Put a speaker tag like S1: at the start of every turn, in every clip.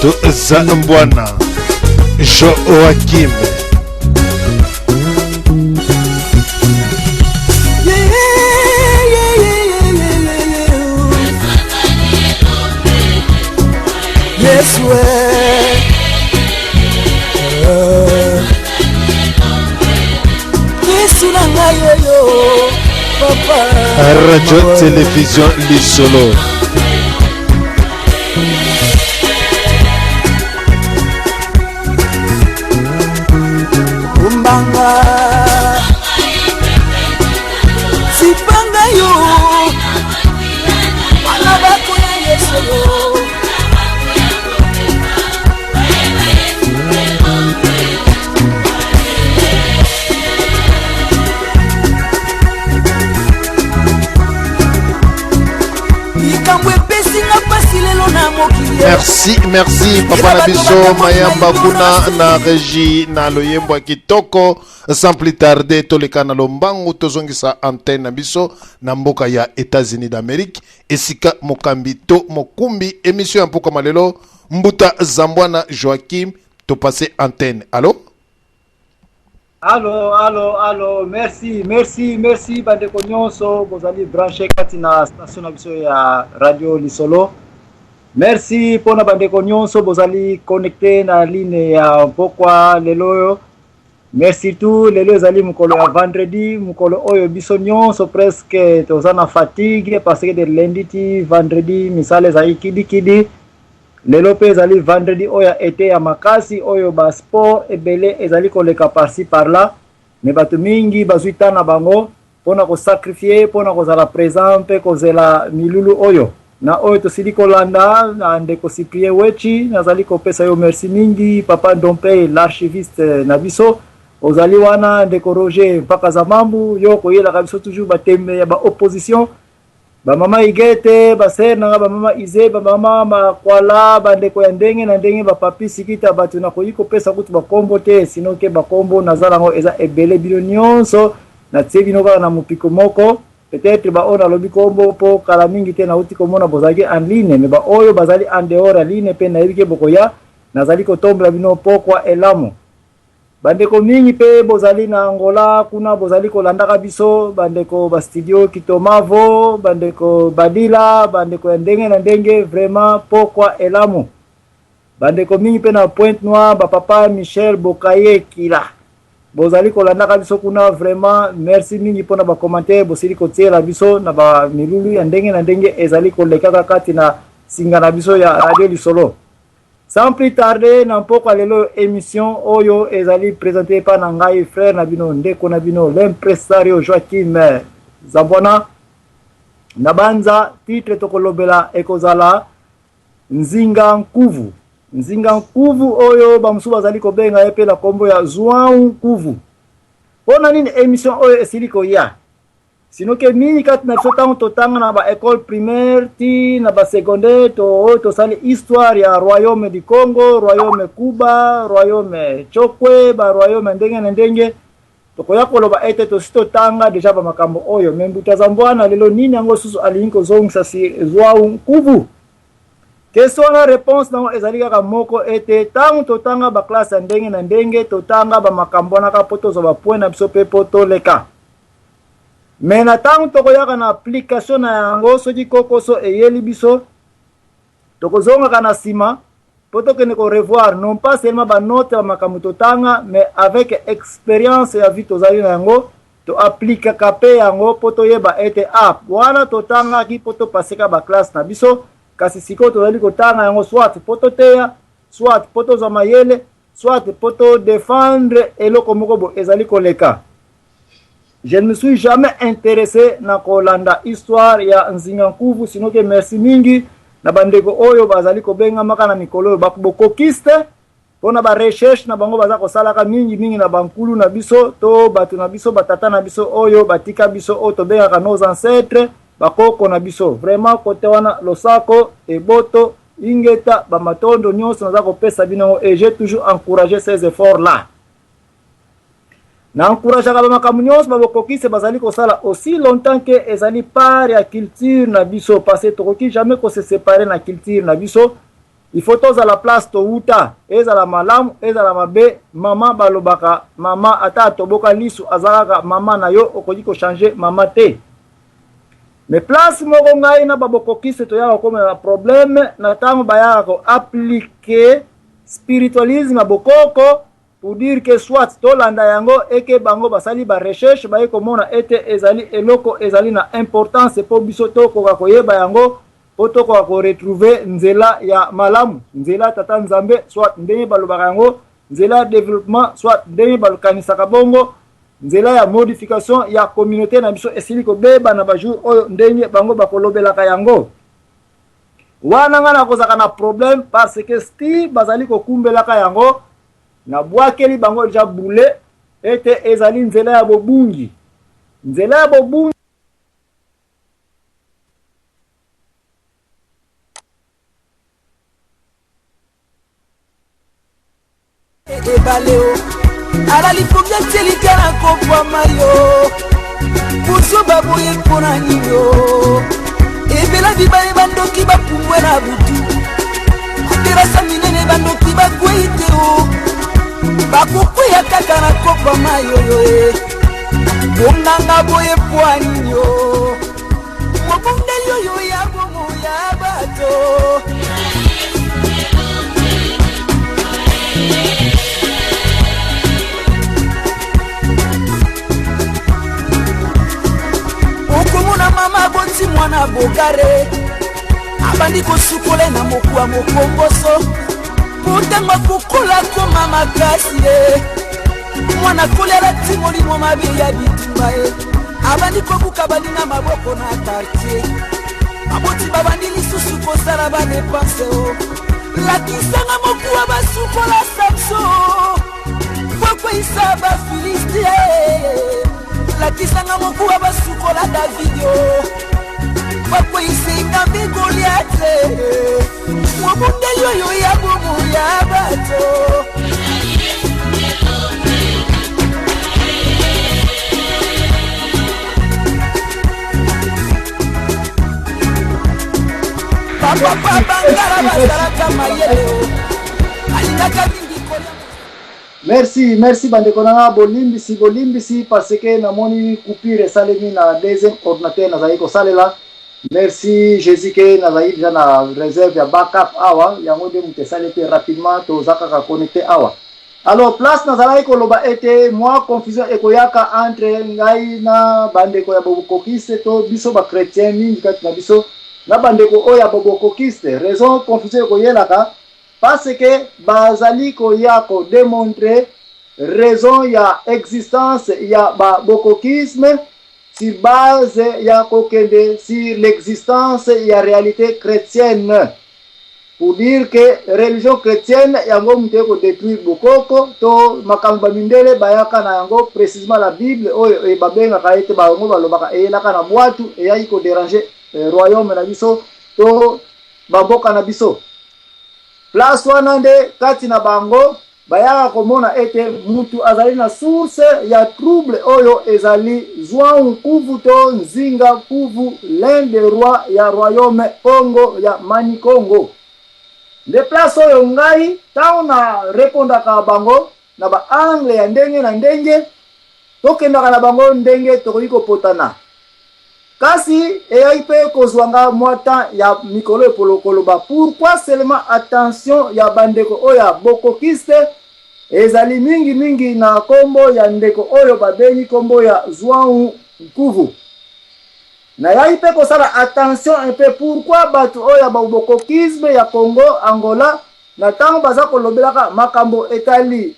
S1: Yesu Zambwana Joachim.
S2: Yesu eh. Eh. Yesu na ngai oyo papa.
S1: Radio Télévision Lisolo.
S2: Kumbanga Sipanga yo Bana bakoya Yesu yo. Likambo epesi nga mpasi lelo na mokili.
S1: Merci, merci papa na biso Mayamba kuna na régie na loyembo ya kitoko. Sans plus tarder, toleka na lombangu tozongisa antenne na biso na mboka ya États-Unis d'Amérique, esika mokambi to mokumbi émission ya mpoka malelo Mbuta Zambwana Joachim. Topase antenne. Allo?
S3: Allo, allo, allo, merci, merci, merci bandeko nyonso bozali branché kati na station na biso ya Radio Lisolo. Merci mpona bandeko nyonso bozali connecté na ligne ya mpokwa lelo oyo. Mais surtout lelo ezali mokolo ya vendredi, mokolo oyo biso nyonso presque toza na fatigue parce que de lundi ti vendredi misala ezali kidikidi. Lelo mpe ezali vendredi oyo ya ete ya makasi oyo ba sport ebele ezali koleka par-ci par-là, mais bato mingi bazwi temps na bango mpo na kosacrifier, mpo na kozala présent mpe kozela milulu oyo. Na oyo tosili kolanda na ndeko Cyprien Wechi, nazali kopesa yo merci mingi papa Ndompey l'archiviste na biso. Ozali wana ndeko Roger Mpaka Zamambu, yo koyelaka biso toujours batembe ya ba opposition, ba mama Igete, ba sœur nanga, ba mama Ize, ba mama Makwala, bandeko ya ndenge na ndenge, ba papi Sikita, bato nakoki kopesa kutu bakombo te, sino ke bakombo naza nango eza ebele. Bino nyonso natie bino kaka na mopiko moko. Peut-être ba oyo nalobi kombo mpo kala mingi te nauti komona bozalaki en ligne, mais ba oyo bazali en dehors ya ligne mpe nayebi ke bokoya, nazali kotombola bino pokwa elamu. Bandeko mingi mpe bozali na Angola kuna bozali kolandaka biso, bandeko ba studio Kitomavo, bandeko Badila, bandeko ya ndenge na ndenge, vraiment pokwa elamu. Bandeko mingi mpe na Pointe Noire, ba papa Michel Bokaye Kila, bozali kolandaka biso kuna, vraiment merci mingi mpona ba commentaire bosili kotiela biso na ba milulu ya ndenge na ndenge ezali kolekaka kati na singa na biso ya Radio Lisolo. Sans plus tarder, na mpokwa lelo émission oyo ezali présenté pa na ngai frère na bino, ndeko na bino, l'impresario Joachim Zambwana. Na banza titre tokolobela ekozala Nzinga Nkuvu. Nzinga Nkuvu oyo bamosusu bazali kobenga ye mpe na kombo ya João Nkuvu. Mpona nini émission oyo esili koya? Sino ke mingi kati na biso ntango totanga na ba école primaire ti na ba secondaire to oyo tosali histoire ya royaume du Congo, royaume Kuba, royaume Chokwe, ba royaume ndenge na ndenge, tokoya koloba ete tosi totanga deja ba makambo oyo. Me Mbuta Zambwana lelo nini yango susu alingi kozongisa si João Nkuvu? Question wana réponse nango ezali kaka moko, ete ntango totanga ba classe ya ndenge na ndenge, totanga ba makambo wana kaka mpo tozwa ba point na biso mpe mpo toleka. Me na ntango tokoyaka na application na yango, soki kokoso eyeli biso, tokozongaka na nsima mpo tokende ko revoir non pas seulement ba note ya makambo totanga, mais avec expérience ya vie tozali na yango, toaplikaka mpe yango mpo toyeba ete ah, wana totangaki mpo topaseka ba classe na biso, kasi sikoyo tozali kotanga yango soit mpo toteya, soit mpo tozwa mayele, soit mpo todefendre eloko moko bo ezali koleka. Je ne me suis jamais intéressé na kolanda histoire ya Nzinga Nkuvu, sino ke merci mingi na bandeko oyo bazali kobengamaka na mikolo oyo bokokiste mpona ba recherche na bango baza kosalaka mingi mingi na bankulu na biso to bato na biso, batata na biso oyo batika biso, oyo tobengaka nos ancêtres, bakoko na biso. Vraiment kote wana losako eboto ingeta bamatondo nyonso naza kopesa bino, et j'ai toujours encouragé ces efforts là. Na encourageaka bamakambo nyonso babokokise bazali kosala aussi longtemps ke ezali part ya culture na biso, parce que tokoki jamais kose séparer na culture na biso. Il faut tozala place towuta, ezala malamu ezala mabe. Mama balobaka mama ata atoboka lisu aza kaka mama na yo, okoki kochanger mama te. Mais place moko ngai na babokokiste toyaka kokomela na problème na ntango bayaka koappliquer spiritualisme ya bokoko pour dire que soit tolanda yango eke bango basali ba recherche, baye komona ete ezali eloko ezali na importance mpo biso tokoka koyeba yango, mpo tokoka koretrouver nzela ya malamu, nzela tata Nzambe, soit ndenge balobaka yango nzela ya développement, soit ndenge bakanisaka bongo nzela ya modification ya communauté na biso esili kobeba na bajour oyo, ndenge bango bakolobelaka yango wana. Ngai nakozalaka na problème parce que style bazali kokumbelaka yango, nabwakeli bango deja bule ete ezali nzela ya bobungi, nzela ya bobungi.
S2: Ebale o alali pongi, atielika na kokwama yo kozoba boye mpona nini o ebela bibale, bandoki bapumbwe na butu, baterasa minene, bandoki bakwei te o bakokweya kaka na kokwama yoyo e bonganga boye mpo nini o mobundeli oyo ya bomo ya bato. Okomona mama aboti mwana bokare, abandi kosukola na mokuwa mokomboso, po ntango akokola koma makasi ye mwana koli alati molimo mabe ya bitumba ye, abandi kobuka baninga maboko na quartier, baboti babandi lisusu kosala badépenses o lakisanga mokuwa basukola Samso kokweyisa Bafilistie, lakisanga mokuwa basukola Davidi o bakweyisa engambe Goliate, mobundeli oyo ya bomo ya bato. Bapapa bangala bazalaka mayele o alingaka mingi kolia.
S3: Merci, merci bandeko na nga. Bolimbisi, bolimbisi parce que namoni coupure esalemi na deuxième ordinateur nazali kosalela. Merci Jésus ke nazali déjà na réserve ya backup awa, yango nde moto esali ete rapidement toza kaka connecté awa. Alors, place nazalaki koloba ete mwa confusion ekoyaka entre ngai na bandeko ya bobokokiste to biso bachrétien mingi kati na biso na bandeko oyo ya bobokokiste. Raison confusion ekoyelaka, parce que bazali koya kodémontrer raison ya existence ya babokokisme sur base ya kokende sur l'existence ya réalité chrétienne, pour dire que religion chrétienne yango moto ekodétruire bokoko to makambo bamindele bayaka na yango, précisément la Bible oyo babengaka ete bango balobaka eyelaka na bwatu, eyaki kodéranger royaume na biso to bamboka na biso. Place wana nde kati na bango bayaka komona ete mutu azali na source ya trouble oyo ezali Zwan Nkuvu to Nzinga Nkuvu, l'un des rois ya royaume Congo ya Mani Congo. Nde place oyo ngai ntango na répondaka bango na baangle ya ndenge na ndenge, tokendaka na bango ndenge tokoki kopotana. Kasi eyaki mpe kozwanga mwa temps ya mikolo epolo koloba pourquoi seulement attention ya bandeko oyo ya bokokiste ezali mingimingi na nkombo ya ndeko oyo babengi nkombo ya Zwangu Nkuvu. Nayaki mpe kosala attention un peu pourquoi bato oyo ya bokokisme ya Congo Angola, na ntango baza kolobelaka makambo etali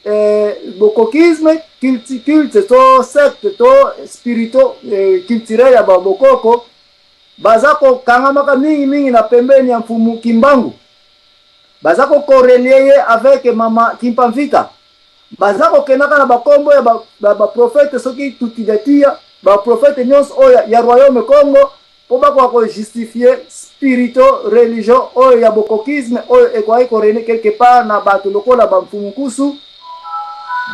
S3: bokokisme, culte to secte to spirito culturel ya babokoko, baza kokangamaka mingimingi na pembeni ya mfumu Kimbangu, baza kocorréler ye avec mama Kimpamvita, baza kokendaka na bakombo ya baprofete ba soki tutidatia baprofete nyonso oyo ya royaume Congo, mpo bakoka kojustifier spirito religion oyo ya bokokisme oyo ekokaki korégner quelque part na bato lokola bamfumu nkusu,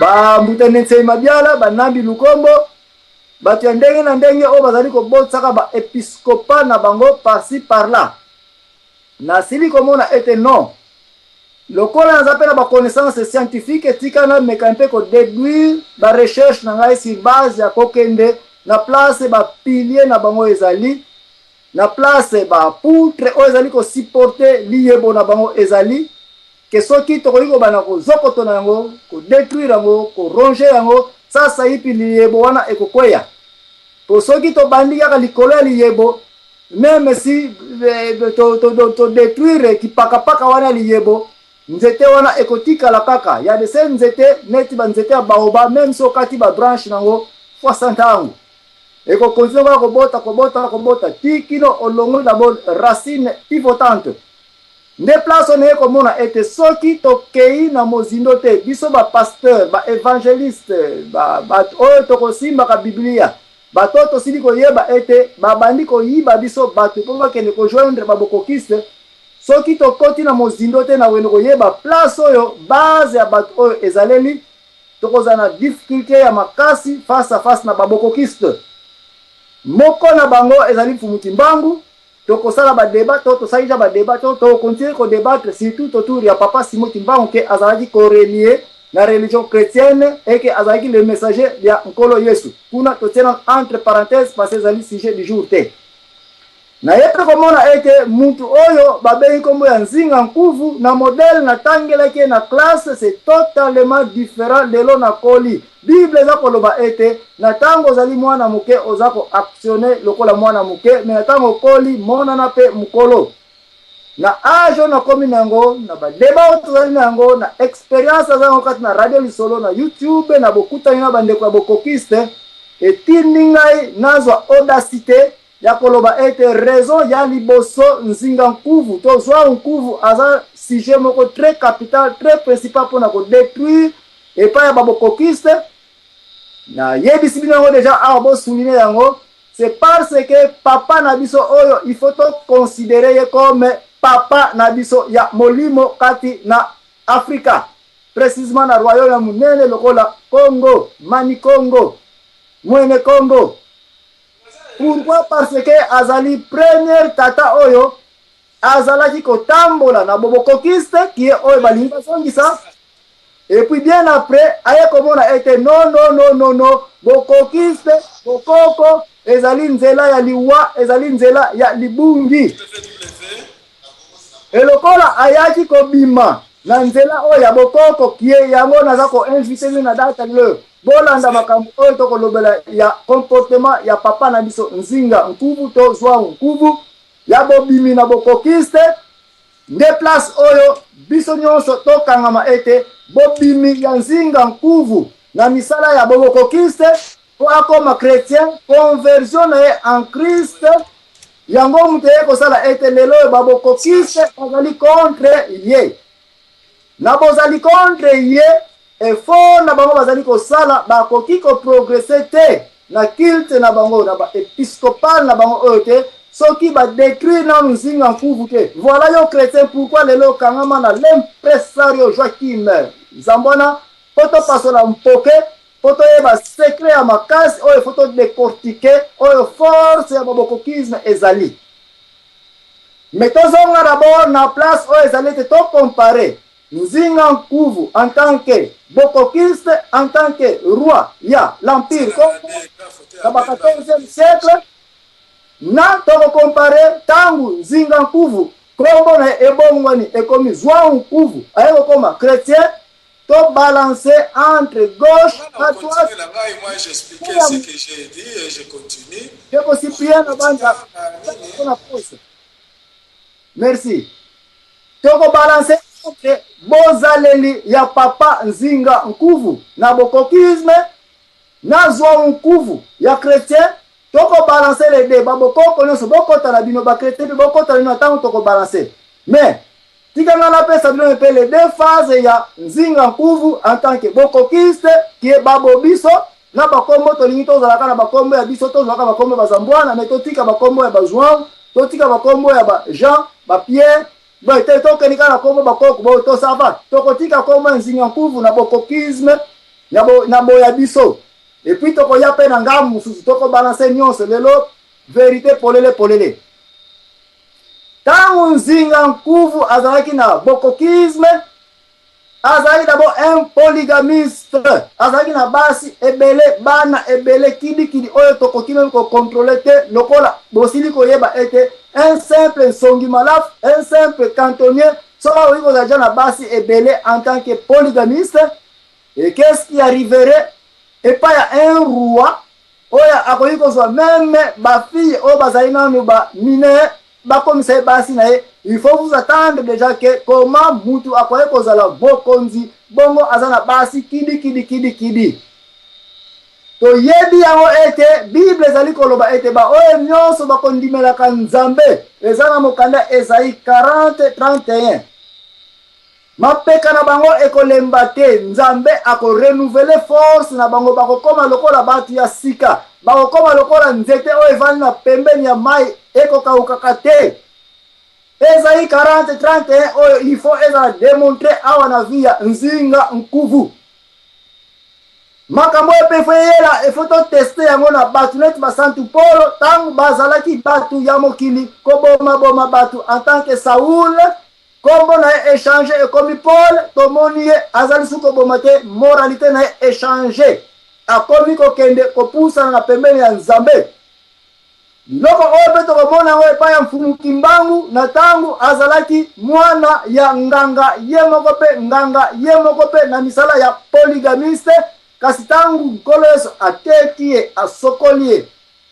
S3: bambuta Nensei Mabiala, banambi Lukombo, bato ya ndenge na ndenge oyo bazali kobotisaka baepiskopa na bango par-ci par-là. Nasili komona ete non. Lokola naza mpe na ba connaissances scientifiques, tika nameka mpe ko deduire ba recherches na ngai sur base ya kokende na place ba piliers na bango ezali, na place ba poutres oyo ezali ko supporter liyebo na bango ezali, que soki tokoki kobanda kozokoto na yango, ko detruire yango, ko ronger yango, sasaipi liyebo wana ekokweya. Mpo soki tobandi kaka likolo ya liyebo, meme si to, to, to, to detruire kipakapaka wana ya liyebo, nzete wana ekotikala kaka ya de se nzete neti banzete ya baoba, meme si okati ba branche nango fwasa ntango ekokontinue kaka kobota kobota kobota ti kino olongoli d'abord racine pivotante. Nde place oyo naye komona ete soki tokei na mozindo te, biso ba pasteurs, ba evangelistes, ba bato oyo tokosimbaka Biblia, bato oyo tosili koyeba ete babandi koyiba biso bato mpo bakende kojoindre ba bokokiste, soki tokoti na mozindo te na kokende koyeba place oyo base ya bato oyo ezaleli, tokozala na difficulte ya makasi face à face na ba bokokiste. Moko na bango ezali Mfumu Kimbangu. Tokosala ba debat to tosali dejà ba debat to toko continuer ko debattre surtout autour ya papa Simon Kimbangu ke azalaki ko relier na religion chretienne et que azalaki le messager ya Nkolo Yesu. Kuna totie nanu entre parenthèses parce que ezali sujet du jour te. Naye mpe komona ete mutu oyo babengi kombo ya Nzinga Nkuvu na modèle natangelaki ye na classe c'est totalement different lelo nakoli. Bible eza koloba ete na tango ozali mwana moke oza ko actionner lokola mwana moke, mais na tango okoli monana pe mukolo. Na age oyo nakomi na yango, na ba debats oyo tozali na yango, na experience naza yango kati na radio lisolo, na YouTube, na bokutani na bandeko ya bokokiste, etindi ngai nazwa audacite ya koloba ete raison ya liboso Nzinga Nkuvu to Zwawu Nkuvu aza sujet moko très capital, très principal pona ko detruire epai ya ba bokokiste. Nayebisi bino yango dejà awa, bo souligner yango, c'est parce que papa na biso oyo il faut to considerer ye comme papa na biso ya molimo kati na Afrika, precisement na royaume ya monene lokola Congo, Mani Congo, Mwene Congo. Pourquoi? Parce que azali première tata oyo azalaki kotambola na bobokokiste kie oyo balingi bazongisa, et puis bien après aye komona ete non non non non non, bokokiste bokoko ezali nzela ya liwa, ezali nzela ya libungi. Et lokola ayaki kobima na nzela oyo ya bokoko kie, yango naza ko invite bino na date leo bolanda makambo oyo tokolobela ya comportement ya papa na biso Nzinga Nkuvu to Zwawu Nkuvu ya bobimi na bokokiste. Nde place oyo biso nyonso tokangama ete bobimi ya Nzinga Nkuvu na misala ya bobokokiste mpo akoma chretien, conversion na ye en Christ, yango moto eye kosala ete lelo oyo babokokiste bazali contre ye. Na bozali contre ye, effort na bango bazali kosala, bakoki ko progresser te na culte na bango, na ba episcopal na bango oyo te, soki ba detruire nanu Nzinga Nkuvu te. Voilà yo chretien, pourquoi lelo okangama na l'impresario Joachim Zambwana mpo topasola mpoke, mpo toyeba secret ya makasi oyo faut to decortiquer, oyo force ya bobokokisme ezali. Mais tozonga d'abord na place oyo ezali ete to comparer Nzinga Nkuvu en tant que bokokiste, en tant que roi ya l'empire Kongo na ba 14e siècle, na toko comparer tangu Nzinga Nkuvu kombo na ye ebongwani ekomi Zwawu Nkuvu, aye kokoma chretien, to balancer entre gauche na droite. Ndeko Cyprien na banda na pose. Merci. Toko balancer entre bozaleli ya papa Nzinga Nkuvu na bokokisme na Zwawu Nkuvu ya chretien. Toko balancer les deux, ba bokoko nyonso bokota na bino, ba chretien pe bokota na bino na tango toko balancer. Mais tika nga napesa bino mpe les deux phases ya Nzinga Nkuvu en tant que bokokiste qui est babo biso na bakombo tolingi tozalaka na bakombo ya biso, tozalaka bakombo ya bazambwana, mais totika bakombo ya bajuan, totika bakombo ya ba Jean, ba Pierre, boye te, tokende kaka na kombo bakoko boye tosava, tokotika kombo ya Nzinga Nkuvu na bokokisme na boya biso. Et puis tokoya pe na ngambo mosusu, toko balancer nyonso lelo, verite polele polele. Tango Nzinga Nkuvu azalaki na bokokisme,
S4: Azalaki d'abord un polygamiste, azalaki na basi ebele, bana ebele, kidikidi oyo tokoki meme kocontrole te, lokola bosili koyeba ete un simple nsongi malafu, un simple cantonnier, soki akoki kozala deja na basi ebele en tant que polygamiste, et qu'est-ce qui arriverait epai ya un roi oyo akoki kozwa meme bafille oyo bazali nanu ba mineur, bakomisa ye basi na ye? Il faut vous attendre déjà que comment mutu akoki kozala mokonzi bongo aza na basi kidi kidi kidi kidi. Toyebi yango ete Bible ezali koloba ete baoyo nyonso bakondimelaka Nzambe, eza na mokanda Esaïe 40 31, mapeka na bango ekolemba te, Nzambe akorenouveler force na bango, bakokoma lokola bato ya sika, bakokoma lokola nzete oyo evandi na pembeni ya mai, ekokaukaka te. Esaïe 40 31 oyo il faut ezala démontré awa na vie ya Nzinga Nkuvu. Makambo oyo mpe efo eyela, efo toteste yango na bato neti basantu Polo ntango bazalaki bato ya mokili, kobomaboma bato en tant que Saul, kombo na ye échange ekomi Paul. Tomoni ye azali su koboma te, moralité na ye échange, akomi kokende kopusana na pembeni ya Nzambe. Biloko oyo mpe tokomona yango epai ya Mfumu Kimbangu na ntango azalaki mwana ya nganga ye moko mpe nganga ye moko mpe na misala ya polygamiste, kasi ntango Nkolo Yesu ateki ye, asokoli ye,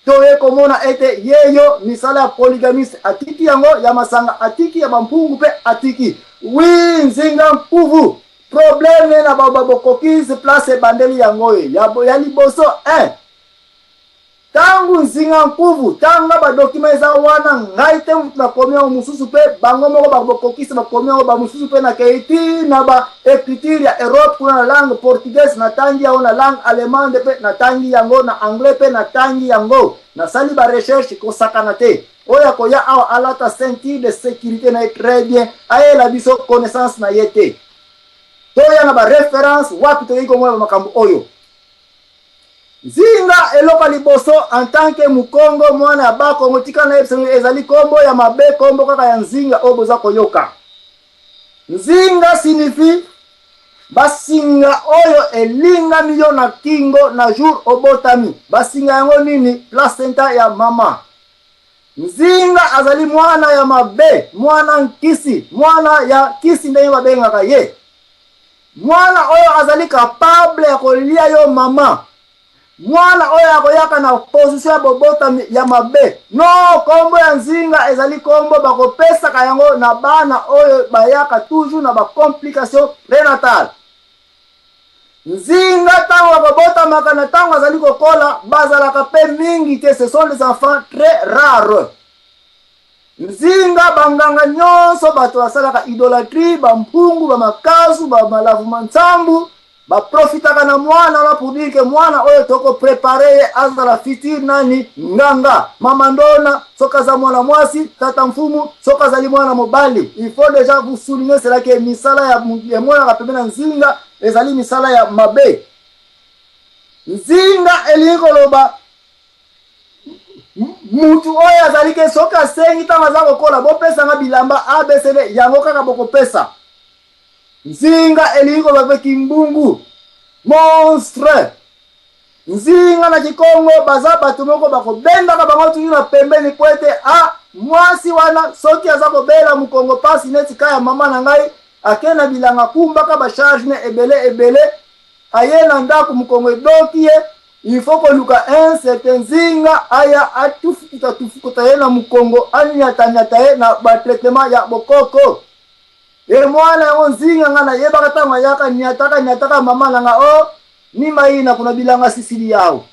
S4: toye komona ete ye yo misala ya polygamiste atiki yango, ya masanga atiki, ya bampungu mpe atiki. Wi, Nzinga Nkuvu, problème na babokokisi place ebandeli yango oyo ya liboso 1. Ntango Nzinga Nkuvu, tanga badokima eza wana, ngai te moto nakomi yango, mosusu mpe bango moko bakokisi bakomi yango, bamosusu mpe nakei ti na ba écriture ya Europe kuna na langue portugaise, natangi yango na langue allemande, mpe natangi yango na anglais, mpe natangi yango, nasali barecherche kosakana te. Oyo akoya awa alata ceinture de sécurité na ye très bien, ayela biso connaissance na ye te. Toya na baréférence wapi toyei komona bamakambo oyo. Nzinga, eloko ya liboso, en tant que Mukongo, mwana ya Bakongo, tika nayebisa bino, ezali nkombo ya mabe, nkombo kaka ya Nzinga oyo boza koyoka. Nzinga signifie basinga oyo elingami yo na kingo na jour obotami. Basinga yango nini? Placenta ya mama. Nzinga azali mwana ya mabe, mwana nkisi, mwana ya kisi ndenge babengaka ye. Mwana oyo azali capable ya kolia yo mama, mwana oyo akoyaka na position ya bobotami ya mabe. No, kombo ya Nzinga ezali kombo bakopesaka yango na bana oyo bayaka toujours na bacomplication prénatale. Nzinga ntango akobotamaka na ntango azali kokola, bazalaka mpe mingi te, ce sont des enfants très rares. Nzinga, banganga nyonso, bato basalaka idolatrie, bampungu, bamakasu, bamalavu mansambu, baprofitaka na mwana wana pour dire que mwana oyo tokoprepare ye azala futur nani? Nganga, mama ndona soki aza mwana mwasi, tata mfumu soki azali mwana mobali. Il faut déjà vous souligner cela que misala ya emonaka pembe na Nzinga ezali misala ya mabe. Nzinga elingi koloba mutu oyo azali ke soki asengi ntango aza kokola, bopesanga bilamba abcd, yango kaka bokopesa. Nzinga elingi koloba mpe kimbungu, monstre. Nzinga na Kikongo baza bato moko bakobendaka bango toujours na pembeni po ete a mwasi wana soki aza kobela mokongo pasi neti ka ya mama na ngai, ake na bilanga, kumbaka bacharge ne ebele ebele, aye na ndako, mokongo edoki ye, il faut koluka un certain Nzinga aya atufukuta tufukuta ye na mokongo, aniataniata ye na batraitement ya bokoko. E mwana yango Nzinga, nga nayebaka ntango ayaka niataka niataka mama na nga, o nima ina kuna bilanga sisili yawo,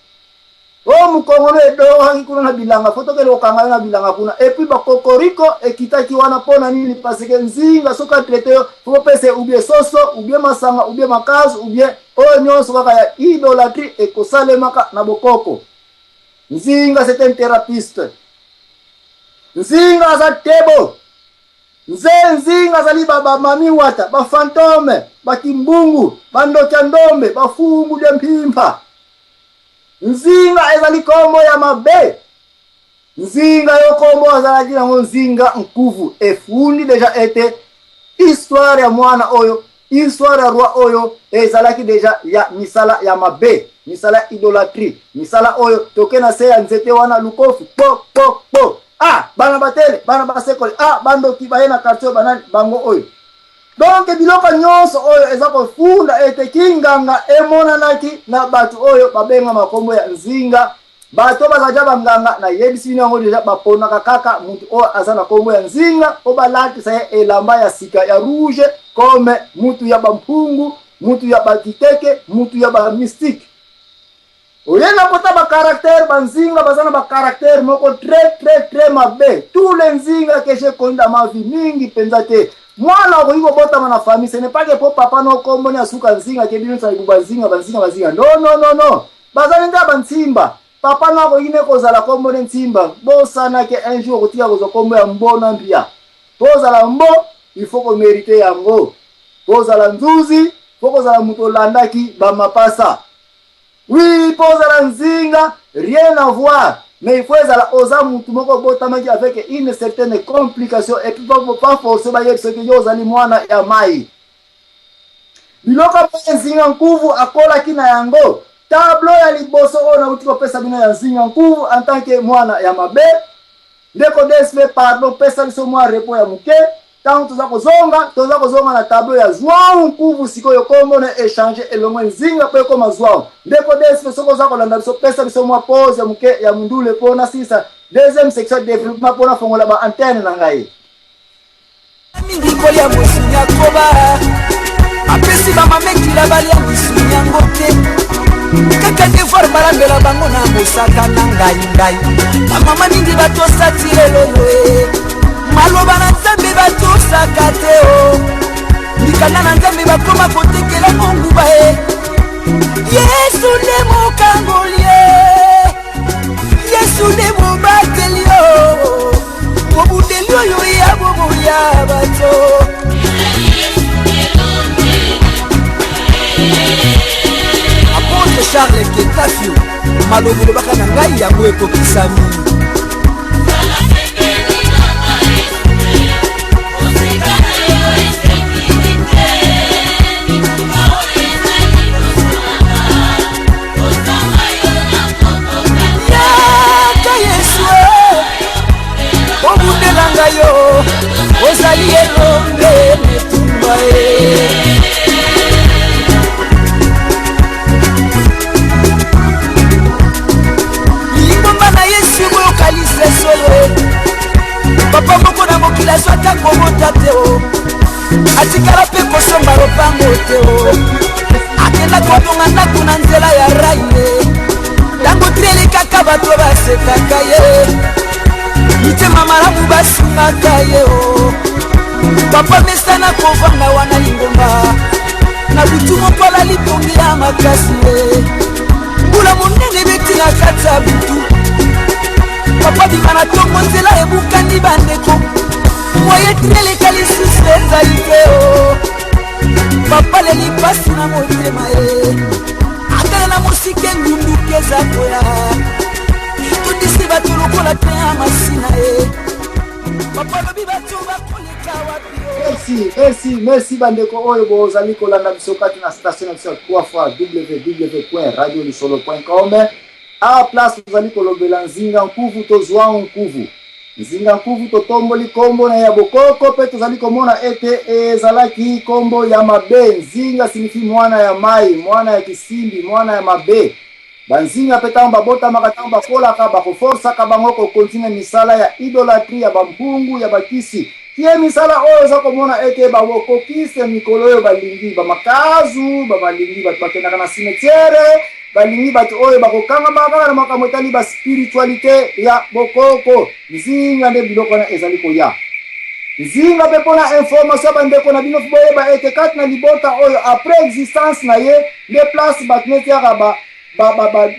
S4: o mokongo no edoraki kuna na bilanga, fo tokende kokanga yo na bilanga kuna. Et puis bakokoriko ekitaki wana mpo na nini? Parce que Nzinga soki atraite yo, fo bopesa ou bien soso, ou bien masanga, ou bien makasu, ou bien oyo nyonso kaka ya idolatrie ekosalemaka na bokoko. Nzinga, c'est un thérapeute. Nzinga aza tebo nze. Nzinga azali bamami wata, bafantome, bakimbungu, bandoki ya ndombe, bafungu de mpimpa. Nzinga ezali kombo ya mabe. Nzinga yo kombo azalaki nango Nzinga Nkuvu efundi deja ete histoire ya mwana oyo. Histoire ya roi oyo ezalaki deja ya misala ya mabe, misala ya idolatrie, misala oyo toke na se ya nzete wana lukofi po po po ah bana batele bana basekole ah bandoki baye na quartier banani bango oyo. Donc biloko nyonso oyo eza kofunda ete kinganga emonanaki na bato oyo babengama kombo ya nzinga. Bato baza deja banganga, nayebisi bino yango deja, baponaka kaka mutu oyo aza na kombo ya nzinga mpo balatisa ye elamba ya sika ya rouge comme mutu ya bampungu, mutu ya bakiteke, mutu ya ba mystique. Oye na kota ba caractère, ba nzinga baza na ba caractère moko très très très mabe. Tous les nzinga que j'ai connu dans ma vie, mingi penza te. Mwana okoki kobotama na famille, ce n'est pas que po papa no kombo ni asuka nzinga ke bino nsa ibuba nzinga, ba nzinga, ba nzinga. Non, non, non, non. Bazali nde ba ntimba. Papa no akoki ne kozala kombo ne ntimba. Bosana ke un jour okotika kozwa kombo ya mbo na mbia. Po ozala mbo, il faut ko meriter yango. Po ozala nzuzi, faut kozala moto olandaki ba mapasa. Oui, po ozala nzinga, rien à voir. Mais il faut ezala oza mutu moko obotamaki avec une certaine complication et puis pas, pas forcer bayebisa ke yo ozali mwana ya mai. Biloko ya Nzinga Nkuvu akolaki na yango. Tableau ya liboso oyo nauti kopesa bino ya Nzinga Nkuvu en tant que mwana ya mabe. Ndeko DSV, pardon, pesa biso mwa repos ya moke. Ntango toza kozonga, toza kozonga na tableau ya João Nkuvu. Sikoyo kombo na echange elongwe Nzinga mpo ekoma João. Ndeko DSV, soki oza kolanda biso, pesa biso mwa pause ya moke ya mundule mpo nasilisa deuxième section ya développement mpo nafongola ba antenne na ngai.
S2: Mingi kolia mosuni ya koba, apesi bamamekila balia misuni yango te, kaka devoir balambela bango na mosaka na ngai ngai. Bamama mingi batosa ti lelo yo e maloba na Nzambe batosaka te o mikanda na Nzambe bakoma kotekela monguba e Yesu nde mokangoli ye, Yesu nde mobateli yo, mobundeli oyo ya bomoi ya bato. Apôtre Charles Ketafio, maloba olobaka na ngai yango ekokisami. Yaka Yesu, obundela ngai yo, ozali elonge netumba ye. Lingomba na Yesu boyoka lisese oyo. Papa moko na mokili azwaka kobota te o, atikala mpe kosomba lopango te o, akenda kotonga ndako na nzela ya raile. Ntango tri elekaka bato basekaka ye, mitema malamu basungaka ye o. Papa mesana kovanda wana lingomba, na butu moko alali pongi ya makasi ye, mbula monene ebeti na kati ya butu. Papa bima na tongo, nzela ebukani bandeko, moye tri eleka lisusu ezali te o. Papa leli mpasi na motema ye, atala na mosika engunduka eza koya, etondisi bato lokola te ya masina ye. Papa lobi bato bakoleka wapi o.
S4: Merci, merci, merci bandeko oyo bozali kolanda biso kati na station na biso ya 3 fois www.radiolisolo.com. A place tozali kolobela Nzinga Nkuvu to João Nkuvu. Nzinga Nkuvu totomboli kombo na ya bokoko pe tozali komona ete ezalaki kombo ya mabe. Nzinga signifie mwana ya mai, mwana ya kisimbi, mwana ya mabe. Banzinga pe tango babotamaka, tango bakolaka, bakoforsaka bango kokontinue misala ya idolatrie, ya bampungu, ya bakisi. Kie misala oyo oza komona ete babokokiste mikolo oyo balingi bamakazu, balingi bato bakendaka na cimetière, balingi bato oyo bakokangama kaka na makambo etali ba spiritualité ya bokoko. Nzinga nde biloko wana ezali koya. Nzinga mpe mpona information ya bandeko na bino, boyeba ete kati na libota oyo après existence na ye nde place bato neti yaka ba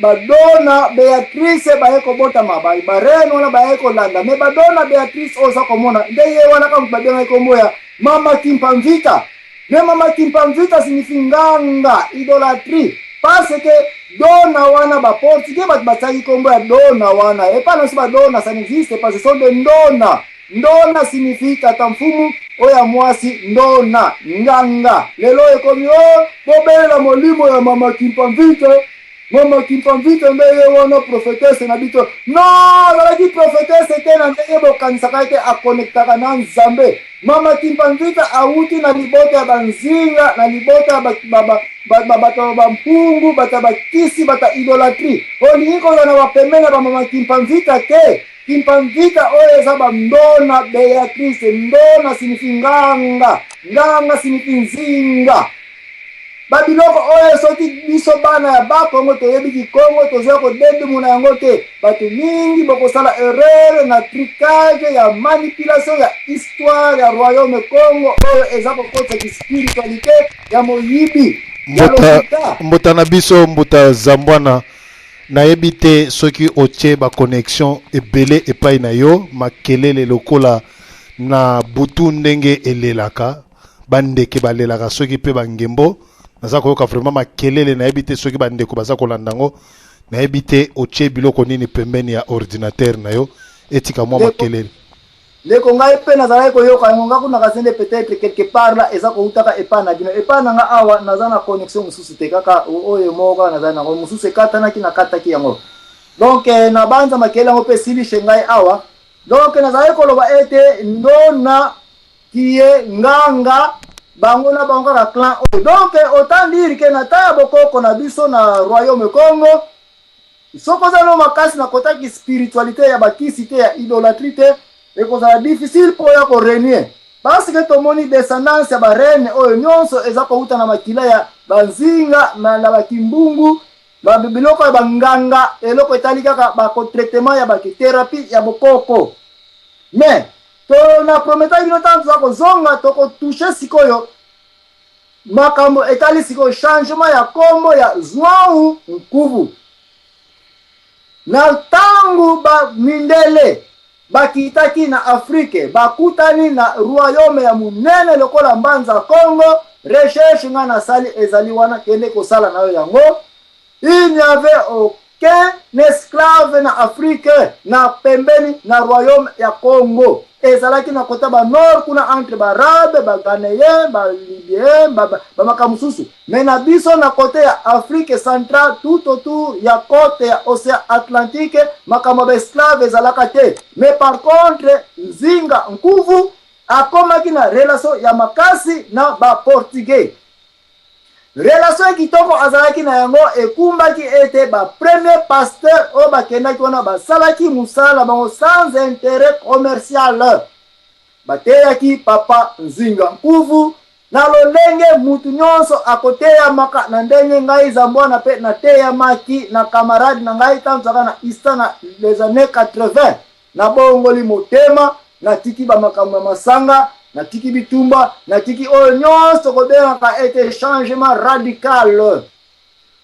S4: badona Beatrice baye kobotama, barene wana baye kolanda. Me badona Beatrice oyo oza komona nde ye wana kaka moto babengaki kombo ya Mama Kimpa Mvita. Me Mama Kimpa Mvita signifie nganga, idolatrie, parce que dona wana ba portugais bato batiaki kombo ya dona wana. Epai na biso ba dona ça n'existe pas, ce sont des ndona. Ndona signifie tata mfumu. Oyo ya mwasi ndona nganga. Lelo ekomi o oh, bobelela molimo ya mama Kimpa Mvita. Mama Kimpa Mvita nde ye wana prophetesse na bito. Non, azalaki prophetesse te na ndenge bokanisaka ete akonektaka na Nzambe. Mama Kimpa Mvita awuti na libota ya banzinga, na libota ya bato ya bampungu, bato ya bakisi, bato ya idolatrie. Olingi kozala na bapembeni ya bamama Kimpa Mvita te. Kimpa Mvita oyo eza ba ndona Beatrice, ndona signifie nganga, nganga signifie nzinga. Ba biloko oyo soki biso bana ya Bakongo toyebi kikongo tozoya kodedumuna yango te. Bato mingi bokosala erreur na trucage ya manipulation ya histoire ya royaume Kongo oyo eza kokotisa kispiritualite ya moyibi ya lokuta.
S1: Mbuta na biso mbuta Zambwana, nayebi te soki otie ba connexion ebele epai na yo, makelele lokola na butu ndenge elelaka bandeke balelaka soki mpe bangembo, naza koyoka vraiment makelele, nayebi te soki bandeko baza kolanda yango, nayebi te otie biloko nini pembeni ya ordinateur na yo etika mwa makelele.
S4: Ndeko, ngai mpe nazalaki koyoka yango, ngai kuna kasende peut-être quelque part là eza koutaka epai na bino. Epai na nga awa naza na connexion mosusu te, kaka oyo moko kaka nazali nango, mosusu ekatanaki, nakataki yango. Donc na banza makelele yango mpe esili chez ngai awa. Donc nazalaki koloba ete ndona kiye nganga bango na bango kaka clan oyo. Donc autant dire que na temps ya bokoko na biso na royaume Congo, soki oza no makasi na kotaki spiritualité ya bakisi te, ya idolatrie te, ekozala difficile mpo ya korenier, parce que tomoni descendance ya bareine oyo nyonso eza kouta na makila ya banzinga na bakimbungu, biloko ya banganga, eloko etali kaka bakotraitement ya bakitherapie ya bokoko. Mais to na prometaki bino ntango toza kozonga tokotouche sikoyo makambo etali sikoyo changement ya kombo ya João Nkuvu. Na ntango bamindele bakitaki na Afrike, bakutani na royaume ya monene lokola Mbanza Congo. Recherche nga nasali ezali wana, kende kosala na yo yango. Il n'y avait aucun esclave na Afrique na pembeni na royaume ya Congo. Ezalaki na kota ba nord kuna entre ba arabe, ba ghanéen, ba libyen, ba makambo mosusu. Mais na biso na kote ya Afrique centrale, tout autour ya côte ya océan Atlantique, makambo ya ba esclave ezalaka te. Mais par contre Nzinga Nkuvu akomaki na relation ya makasi na ba portugais. Relation ya kitoko azalaki na yango ekumbaki ete ba premier pasteur oyo bakendaki wana basalaki mosala na bango sans intérêt commercial. Bateyaki papa Nzinga Nkuvu na lolenge mutu nyonso akoteyamaka, na ndenge ngai Zambwana mpe nateyamaki na camarade na ngai ntango tozalaka na ISTA na les années 80. Nabongoli motema, natiki bamakambo ya masanga, natiki bitumba, natiki oyo nyonso kobengaka ete changement radical.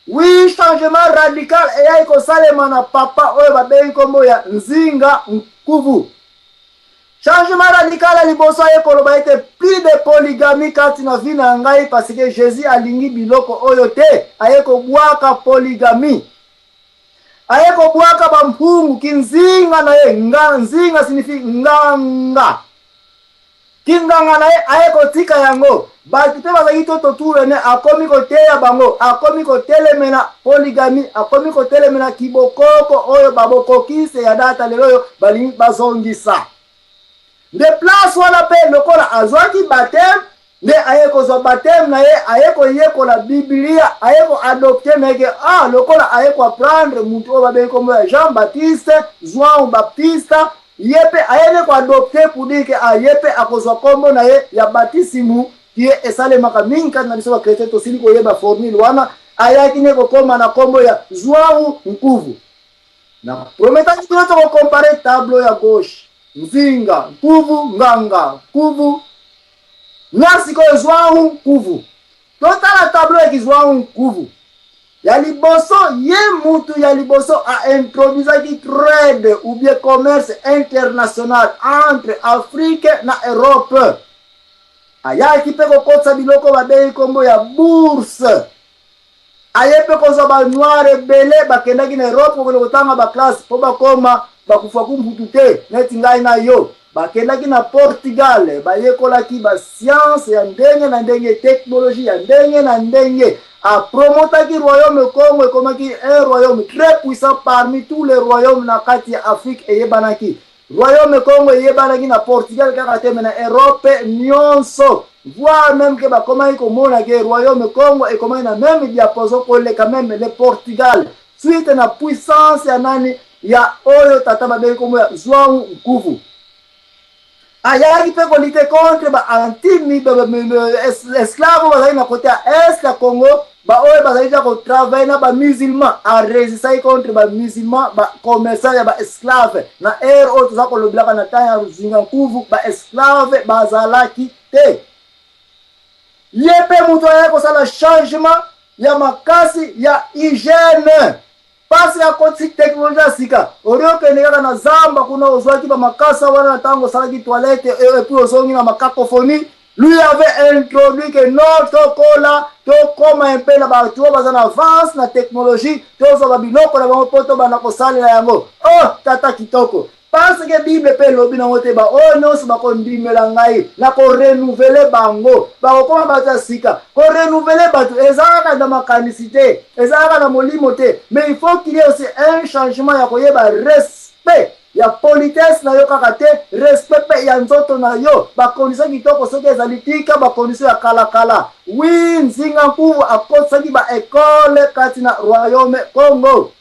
S4: Oui, changement radical eyaki kosalema na papa oyo babengi nkombo ya Nzinga Nkuvu. Changement radical ya liboso, aye koloba ete plus de polygamie kati na vie na ngai, parce que Jésus alingi biloko oyo te. Aye kobwaka polygamie, aye kobwaka bampungu kinzinga na ye nga, nzinga signifie nganga, kinganga na ye aye kotika yango. Bato mpe bazalaki to totourene, akomi koteya bango, akomi kotelemela polygamie, akomi kotelemela kibokoko oyo babokokise ya data lelo oyo balingi bazongisa. Nde place wana mpe lokola azwaki baptême, nde aye kozwa baptême na ye, aye koyekola biblia, aye koadopte meke ah, lokola aye koapprendre mutu oyo babengi kombo ya Jean Baptiste, João Baptiste, ye mpe aye nde koadopte pour dire que ah, ye mpe akozwa kombo na ye ya batisimu kie esalemaka mingi kati na biso bakretien, tosili koyeba formule wana. Ayaki nde kokóma na kombo ya João Nkuvu. Na prometaki bino tokokompare tableau ya gauche Nzinga Nkuvu, Nganga Nkuvu na sikoyo João Nkuvu. Totala tableau ya João Nkuvu ya liboso. Ye mutu ya liboso aintroduisaki trade ou bien commerce international entre Afrique na Europe. Ayaki mpe kokotisa biloko babengi nkombo ya bourse. Aye mpe kozwa banoir ebele bakendaki na Europe kokende kotanga baklasse mpo bakoma bakufa kumputu te neti ngai na yo. Bakendaki na Portugal, bayekolaki ba science ya ndenge na ndenge, technologie ya ndenge na ndenge. Apromotaki royaume Congo, ekomaki un royaume très puissant parmi tous les royaumes na kati ya Afrique eyebanaki. Royaume Congo eyebanaki na Portugal kaka te, mais na Europe nyonso. Voire même que bakomaki komona ke royaume Congo ekomaki na même diapason koleka même le Portugal. Suite na puissance ya nani ya oyo tata babengi kombo ya Zwangu Nkuvu. Ayaki mpe kolite contre ba anti esclave bazali na kote ya est ya Congo, baoyo bazali ja kotravaille na bamusulman. Aresistaki contre bamusulman, bacommerçant ya baesclave. Na ere oyo toza kolobelaka na temps ya Nzinga Nkuvu, baesclave bazalaki te. Ye mpe moto ayaki kosala changement ya makasi ya hygiène, parce akotisi technologie ya sika. Ori okende kaka na zamba kuna, ozwaki bamakasa wana na ntango osalaki toilette et puis ozongi na macacophonie. Lui avait introduit que non, tokola, tokóma mpe na bato oyo baza na avance na technologie, tozwa babiloko na bango mpo tobanda kosalela yango. Oh tata kitoko, parce que Bible mpe elobi nango te: baoyo nyonso bakondimela ngai, na korenouveler bango, bakokóma bato ya sika. Korenouveler bato eza kaka na makanisi te, eza kaka na molimo te, mais il faut qu'il y ait aussi un changement ya koyeba respect ya politesse na yo kaka te, respect mpe ya nzoto na yo, bacondition kitoko. Soki ezali tika bacondition ya kalakala. Oui, Nzinga Nkuvu akotisaki baécole kati na royaume Congo,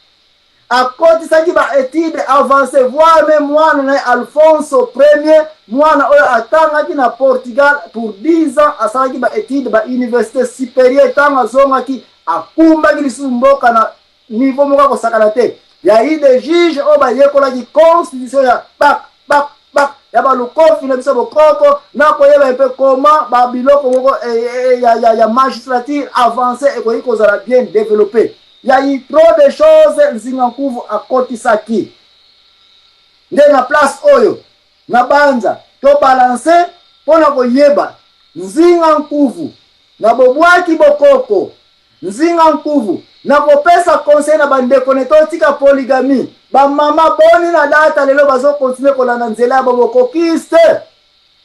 S4: akotisaki baétude avancé, voire même mwana na ye Alfonso Premier, mwana oyo atangaki na Portugal pour 10 ans, asalaki baétude bauniversité supérieure. Ntango azongaki, akumbaki lisusu mboka na niveau moko akosakana te. Ya eu des juges oyo bayekolaki constitution ya bak bak bak ya balukofi na biso bokoko, na koyeba mpe koma babiloko moko ya magistrature avancé ekoki kozala bien développé. Ya eu trop de choses Nzinga Nkuvu akotisaki. Nde na place oyo na banza tobalance mpo na koyeba Nzinga Nkuvu na bobwaki bokoko, Nzinga Nkuvu na kopesa conseil na bandeko ne totika polygamie. Bamama boni na data lelo bazokontinue kolanda nzela ya bobokokiste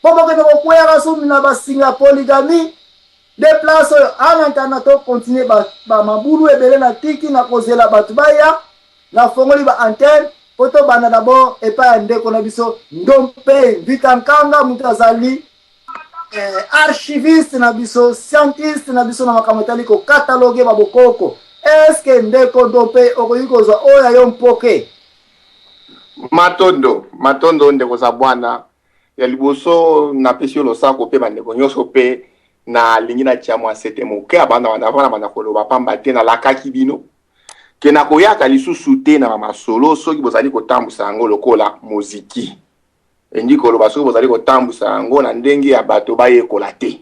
S4: mpo bokende kokweyaka sumi na basinga ya polygamie? Nde place oyo anantana tokontinue bamabulu ebele na tiki na kozela bato baya. Nafongoli baantenne mpo tobanda d'abord epai ya ndeko na biso Ndompe Mvita Nkanga, moto azali archiviste na biso, scientiste na biso na makambo etali kokataloge babokoko. Eske ndeko Ndompe okoki kozwa oyo ya yo mpoke?
S5: Matondo, matondo, ndeko za bwana. Ya liboso, napesi yo losako mpe bandeko nyonso. Mpe nalingi natia mwa sete moke abanda banda wana banda koloba, pamba te nalakaki bino ke nakoyaka lisusu te na bamasolo soki bozali kotambusa yango lokola moziki. Elingi koloba, soki bozali kotambusa yango na ndenge ya bato bayekola te.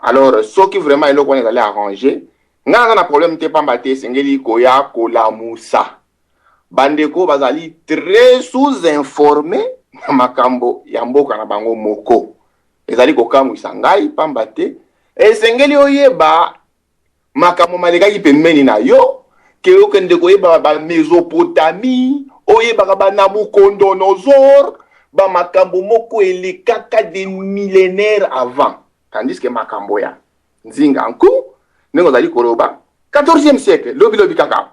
S5: Alors soki vraiment eloko wana ezali arrange, ngai naza na problème te, pamba te esengeli koya kolamusa bandeko bazali très sous-informé na makambo ya mboka na bango moko. Ezali kokamwisa ngai, pamba te esengeli oyeba makambo malekaki pembeni na yo ke okende koyeba baMésopotamie, oyebaka banabukodonozor, bamakambo moko elekaka des millénaires avant. Tandis que makambo ya Nzinga Nku, ndenge ozali koloba, 14e siècle, lobilobi kaka.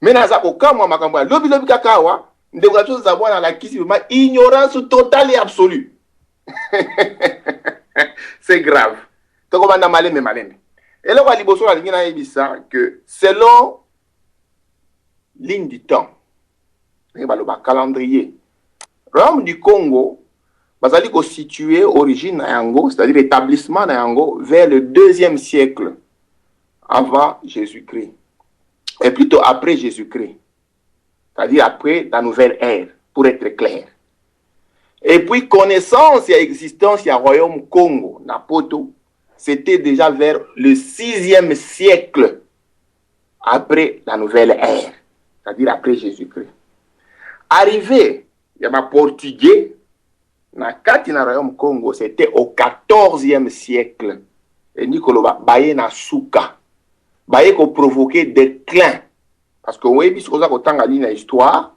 S5: Me naza kokamwa, makambo ya lobilobi kaka awa, ndeko na biso Zabwana alakisi vraiment ignorance totale et absolue. C'est grave. Tokobanda malembe malembe. Eloko ya liboso nalingi nayebisa que selon ligne du temps, ndenge baloba calendrier, royaume du Congo bazali kositue origine na yango, c'est-à-dire établissement na yango, vers le deuxième siècle avant Jésus-Christ et plutôt après Jésus-Christ, c'est-à-dire après la nouvelle ère, pour être clair. Et puis connaissance ya existence ya royaume Congo na poto, c'était déjà vers le sixième siècle après la nouvelle ère, c'est-à-dire après Jésus-Christ. Arrivé ya baportugais na kati na royaume Congo, c'était au 14e siècle. Elingi koloba baye na suka, baye koprovoke déclin, parce que oyebi, soki oza kotanga nini na histoire,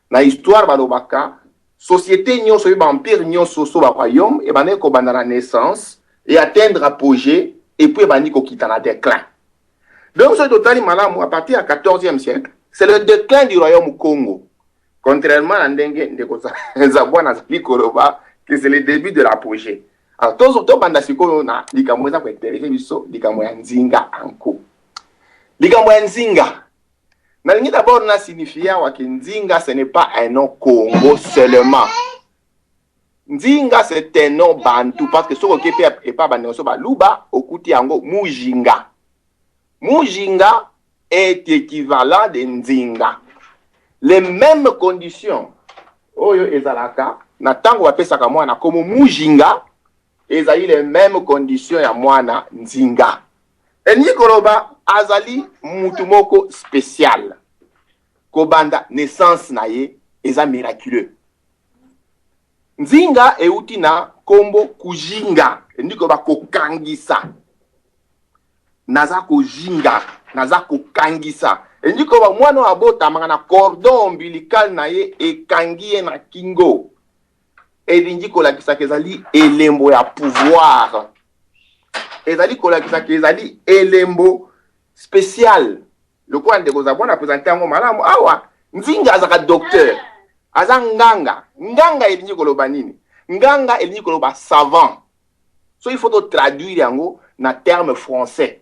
S5: na histoire balobaka Société nyonso oyo baempire nyonso so baroyaume ebandaki kobanda na naissance et atteindre apogée et puis ebandi kokita na déclin. Donc soki totali malamu, à partir ya 14e siècle, c'est le déclin du royaume Congo, contrairement na ndenge ndeko Zabwana azali koloba que c'est le début de l'apogée. Alors tobanda sikoyo na likambo eza kointeresse biso, likambo ya Nzinga Anku. Likambo ya Nzinga, nalingi d'abord na signifie awa ke Nzinga, ce n'est pas un nom Congo seulement. Nzinga, c'est un nom bantu, parce que soki oke mpe epa bandeko so baluba, okuti yango Mujinga. Mujinga est équivalent de Nzinga. Les mêmes conditions oyo ezalaka na ntango bapesaka mwana komo Mujinga ezali les mêmes conditions ya mwana Nzinga. Elingi koloba azali mutu moko spécial. Kobanda naissance na ye eza miraculeux. Nzinga euti na nkombo kujinga, elingi koloba kokangisa. Naza kojinga, naza kokangisa, elingi koloba mwana oyo abotamaka na cordon ombilical na ye ekangi ye na kingo, elingi kolakisaka ezali elembo ya pouvoir, ezali kolakisaka ezali elembo spécial. Lokola ndeko Zabwana présente yango malamu awa, Nzinga azalaka docteur, aza nganga. Nganga elingi koloba nini? Nganga elingi koloba savant. So il faut to traduire yango na terme français.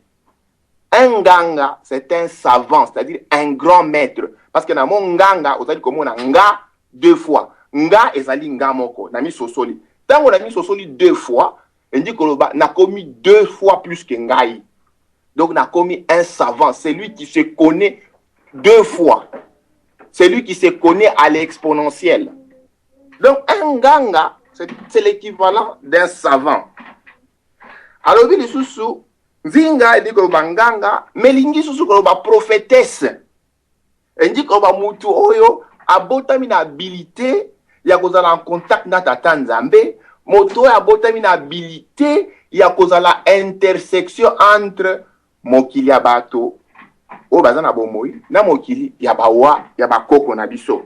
S5: Un nganga, c'est un savant, c'est-à-dire un grand maître, parce que na mo nganga ozali komona nga deux fois. Nga ezali nga moko na misosoli. Ntango na misosoli deux fois, elingi koloba nakomi deux fois plus que ngai. Donc nakomi un savant, c'est lui qui se connaît deux fois, c'est lui qui se connaît à l'exponentielle. Donc un nganga, c'est l'équivalent d'un savant. Alobi lisusu Nzinga elingi koloba nganga, mais elingi lisusu koloba prophétesse, elingi koloba mutu oyo abotami na habilité ya kozala en contact na tata Nzambe, moto oyo abotami na habilité ya kozala intersection entre mokili ya bato oyo baza na bomoi na mokili ya bawa ya bakoko na biso.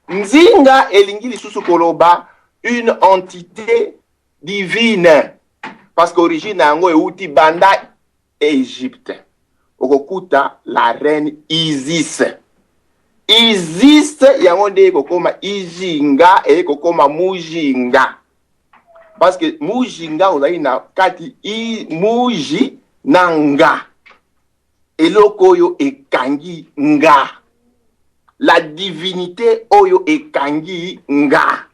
S5: Nzinga elingi lisusu koloba une entité divine, parce que origine na yango euti banda Égypte. Okokuta la reine Isis. Isis yango nde ekokoma Ijinga, ekokoma Mujinga, parce que Mujinga ozali na kati i, muji na nga, eloko oyo ekangi nga, la divinité oyo ekangi nga.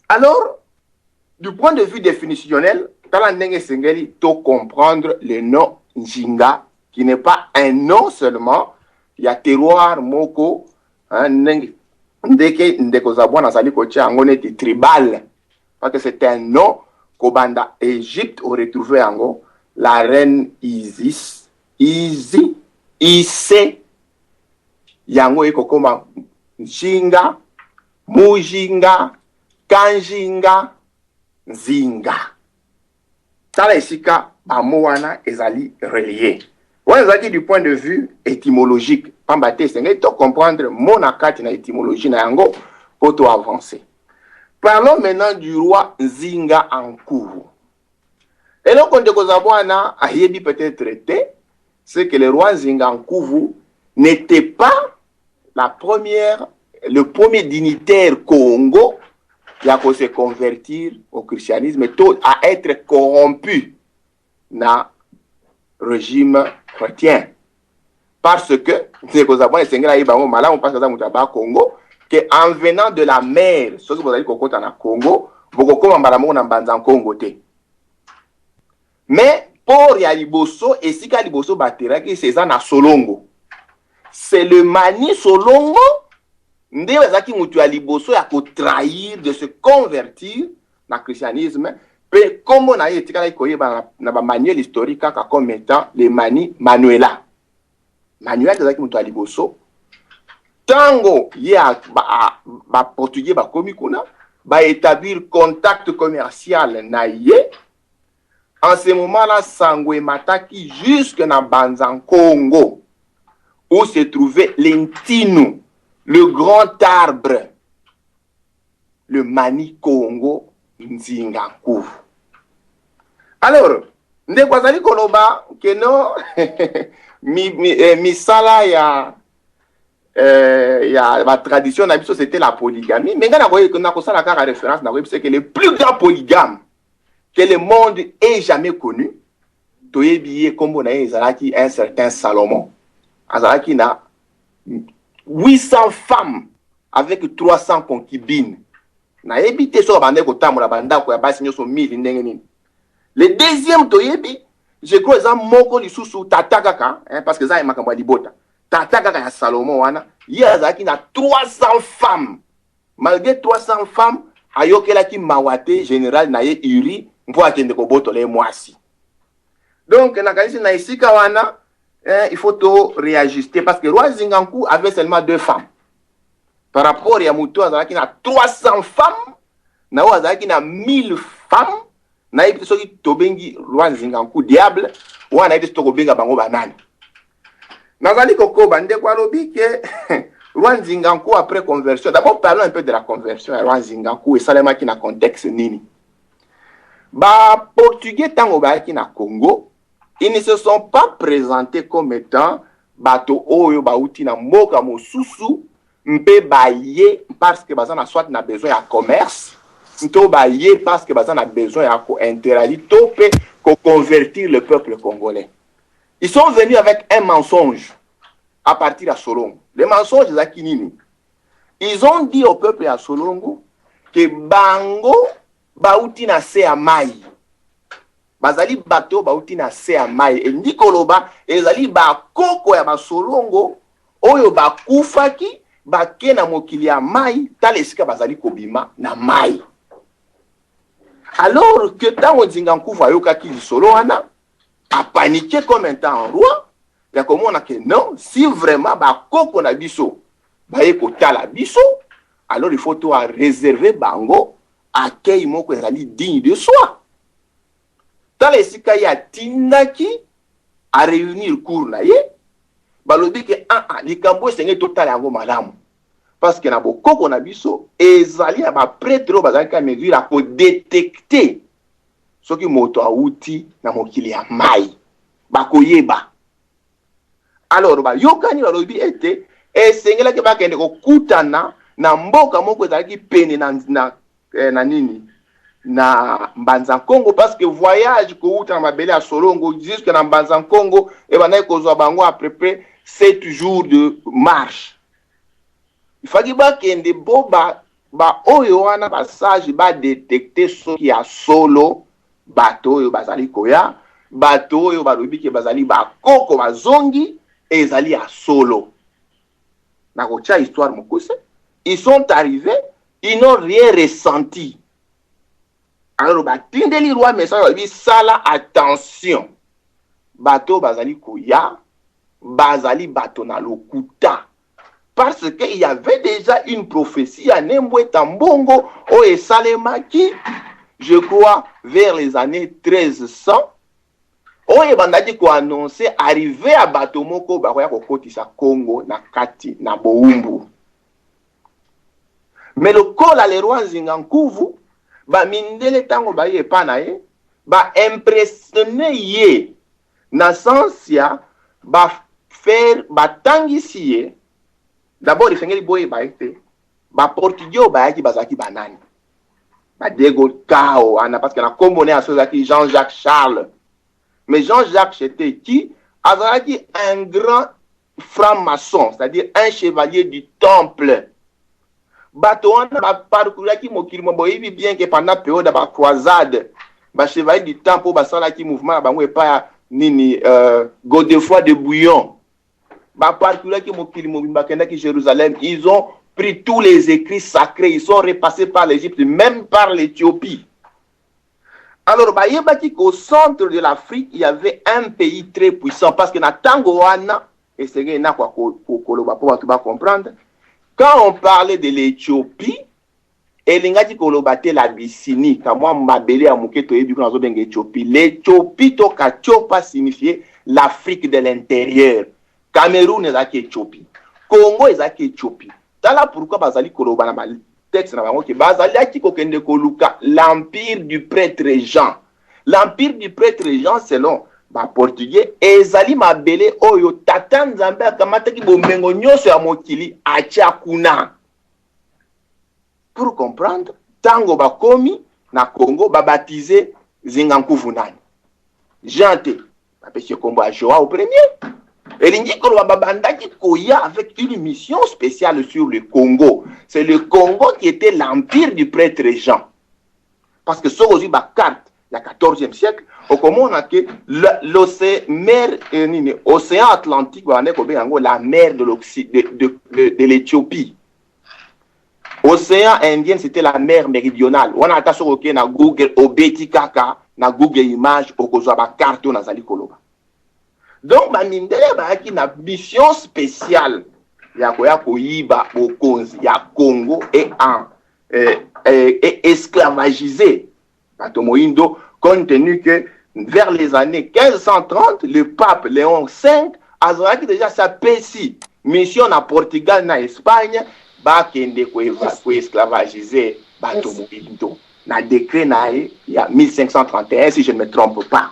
S5: Alors, du point de vue définitionnel, tala ndenge esengeli to comprendre le nom Nzinga, qui n'est pas un nom seulement ya terroir moko, hein, ndenge ndeke ndeko Zabwana azali kotia yango neti tribal, parce que c'est un nom kobanda Égypte. Oretrouve yango la reine Isis, Izi Ise, yango ekokoma Nzinga, Mujinga, Kanjinga, Nzinga. Tala esika bamo wana ezali relié. Wana ezalaki du point de vue étymologique, pamba te esengeli to comprendre mo na kati na étymologie na yango mpo to avancer. Parlons maintenant du roi Nzinga Ankuvu. Eloko ndeko Zabwana ayebi peut-être te, c'est que le roi Nzinga Nkuvu n'était pas la première le premier dignitaire Congo ya ko se convertir au christianisme to à être corrompu na régime chrétien, parce que ndeko Zabwana esengeli ayeba yango malamu, parce que aza moto ya Bakongo, que en venant de la mer, soki bozali kokota na Congo, bokokóma mbala moko na Mbanza Nkongo te. Mais port ya liboso, esika liboso bateraki, eza na Solongo. C'est le Mani Solongo nde azalaki moto ya liboso ya kotrahir, de se convertir na christianisme, mpe nkombo na ye etikalaki koyeba na bamanuel historique kaka comme étant le Mani Manuela. Manuel azalaki moto ya liboso. Ntango ye baportugais bakomi kuna, baétablir contact commercial na ye. En ce moment-là, sango emataki jusque na Banza Nkongo, où se trouvait l'Entinu, le grand arbre. Le Mani Kongo Nzinga Nkuvu. Alors, ndeko azali koloba keno mi, mi, eh, misala ya eh, ya ba tradition na biso, c'était la polygamie. Mais ngai nakosala kaka référence, nakoyebisa que le plus grand polygame que le monde ait jamais connu, toyebi ye, nkombo na ye ezalaki un certain Salomon. Azalaki na 800 femmes avec 300 concubines. Nayebi te soki abandaki kotambola bandako ya basi nyonso mili ndenge nini. Le deuxième toyebi, je crois, eza moko lisusu, tata kaka, hein, parce que eza makambo ya libota, tata kaka ya Salomon wana, ye azalaki na 300 femmes. Malgré 300 femmes, ayokelaki mawa te général na ye Uri mpo akende kobotola ye mwasi. Donc nakanisi na esika wana, hein, il faut to réajuster, parce que roi Zinganku avait seulement deux femmes par rapport ya moto azalaki na 300 femmes na oyo azalaki na 1000 femmes. Nayebi te soki tobengi roi Nzinganku diable wana, nayebi te soki tokobenga bango banani. Nazali kokoba. Ndeko alobi ke roi Nzinganku après conversion. D'abord, parlons un peu de la conversion ya roi Nzinganku. Esalemaki na contexte nini? Baportugais, ntango bayaki na Congo, ils ne se sont pas présentés comme étant bato oyo bauti na mboka mosusu mpe baye parce que baza na soit na besoin ya commerce, to baye parce que baza na besoin ya kointeragir to mpe koconvertir le peuple congolais. Ils sont venus avec un mensonge à partir ya Solongo. Le mensonge ezalaki nini? Ils ont dit au peuple ya Solongo ke bango bauti na se ya mai, bazali bato bauti na se ya mai. Elingi koloba ezali bakoko ya basolongo oyo bakufaki, bake na mokili ya mai. Tala esika bazali kobima na mai. Alors que ntango Nzinga Nkuvu ayokaki lisolo wana, apaniqué comme un temps roi ya komona ke non, si vraiment bakoko na biso baye kotala biso, alors il faut to réserver bango accueil moko ezali digne de soi. Tala esika ye atindaki aréunir cour na ye. Balobi ke ah, ah, likambo esengeli totala yango malamu, parce que na bokoko na biso ezali na baprêtre oyo bazalaki ya mesure ya kodétecter soki moto awuti na mokili ya mai, bakoyeba. Alors bayokani, balobi ete esengelaki bakende kokutana na mboka moko ezalaki pene na nini, na Mbanza Nkongo, parce que voyage kowuta na mabele ya Solongo jusque na Mbanza Nkongo ebandaki kozwa bango à peu près 7 jours de marche. Ifaki bakende bo baoyo wana basage badétecter soki ya solo bato oyo bazali koya, bato oyo balobi ke bazali bakoko bazongi, ezali ya solo. Na kotia histoire mokuse, ils sont arrivés, ils n'ont rien ressenti. Alors batindeli roi message, balobi: "Sala attention, bato bazali koya bazali bato na lokuta", parce que il y avait déjà une prophétie ya Ne Mweta Mbongo oyo esalemaki, je crois, vers les années 1300, oyo ebandaki koannoncer arrivée ya bato moko bakoya kokotisa Congo na kati na bowumbu. Mais lokola le roi Nzinga Nkuvu, bamindele ntango baye epa na ye, baimpressionner ye na sens ya bafaire, batangisi ye. D'abord esengeli boyeba ete baportugais oyo bayaki bazalaki banani? Badiego Cao wana, parce que na nkombo na ye aso ezalaki Jean-Jacques Charles. Mais Jean-Jacques, c'était qui? Azalaki un grand franc-maçon, c'est-à-dire un chevalier du temple. Bato wana baparcouraki mokili mo. Boyebi bien ke pendant période ya bacroisade, bachevalier du temple oyo basalaki mouvement na bango epai ya nini, Godefroy de Bouillon, baparcouraki mokili mobimba, bakendaki Jérusalem, ils ont pris tous les écrits sacrés, ils sont repassés par l'Égypte, même par l'Éthiopie. Alors bayebaki qu'au centre de l'Afrique, il y avait un pays très puissant, parce que na ntango wana, esengeli nakwa koloba mpo bato bacomprendre, quand on parlait de l'Éthiopie, elingaki koloba te l'Abyssinie, kamwa mabele ya moke toyebi kuna azobenga Éthiopie. L'Éthiopie to Katiopa signifie l'Afrique de l'intérieur. Cameroun ezalaki Éthiopie, Congo ezalaki Éthiopie. Tala pourquoi bazali koloba na batexte na bango ke bazalaki kokende koluka l'empire du prêtre Jean. L'empire du prêtre Jean, selon baportugais, ezali mabele oyo tata Nzambe akamataki bomengo nyonso ya mokili atia kuna. Pour comprendre, ntango bakomi na Congo, babaptize Nzinga Nkuvu nani? Jean te, bapesi ye nkombo ya Joao Premier. Elingi koloba babandaki koya avec une mission spéciale sur le Congo. C'est le Congo qui était l'empire du prêtre Jean, parce que soki ozwi bacarte ya 14e siècle, okomona ke l'océan, mer nini, océan Atlantique, babandaki kobenga yango la mer de l'Éthiopie. Océan Indien, c'était la mer Méridionale. Wana ata soki okei na Google, obeti kaka na Google Image, okozwa bacarte oyo nazali koloba. Donc bamindele bayaki na mission spéciale ya koya koyiba bokonzi ya Congo et esclavagiser bato moyindo, compte tenu que vers les années 1530, le pape Léon V azalaki déjà sapesi mission na Portugal, na Espagne, bakende koesclavagiser bato moyindo na décret na ye ya 1531, si je ne me trompe pas.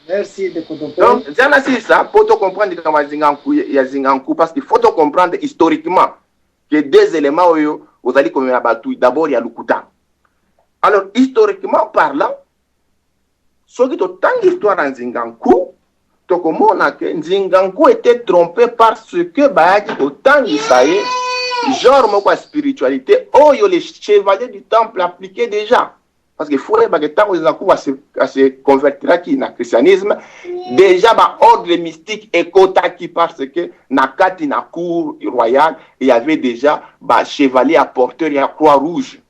S3: Merci de
S5: Donc nzela nasilisa po to comprendre likambo ya Nzinga-Nku, ya Nzinga-Nku, parce qu'il faut to comprendre historiquement que deux éléments oyo ozali komema bato d'abord ya lokuta. Alors, historiquement parlant, soki totangi histoire ya Nzinga-Nku, tokomona ke Nzinga-Nku était trompé parce que bayaki kotangisa ye genre moko ya spiritualité oyo les chevaliers du temple appliquait déjà, parce que faut oyebaka, ntango Nzinga-Nku ase convertiraki na christianisme, déjà baordre mystique ekotaki, parce que na kati na cour royale, il y avait déjà bachevalier ya porteur ya croix rouge.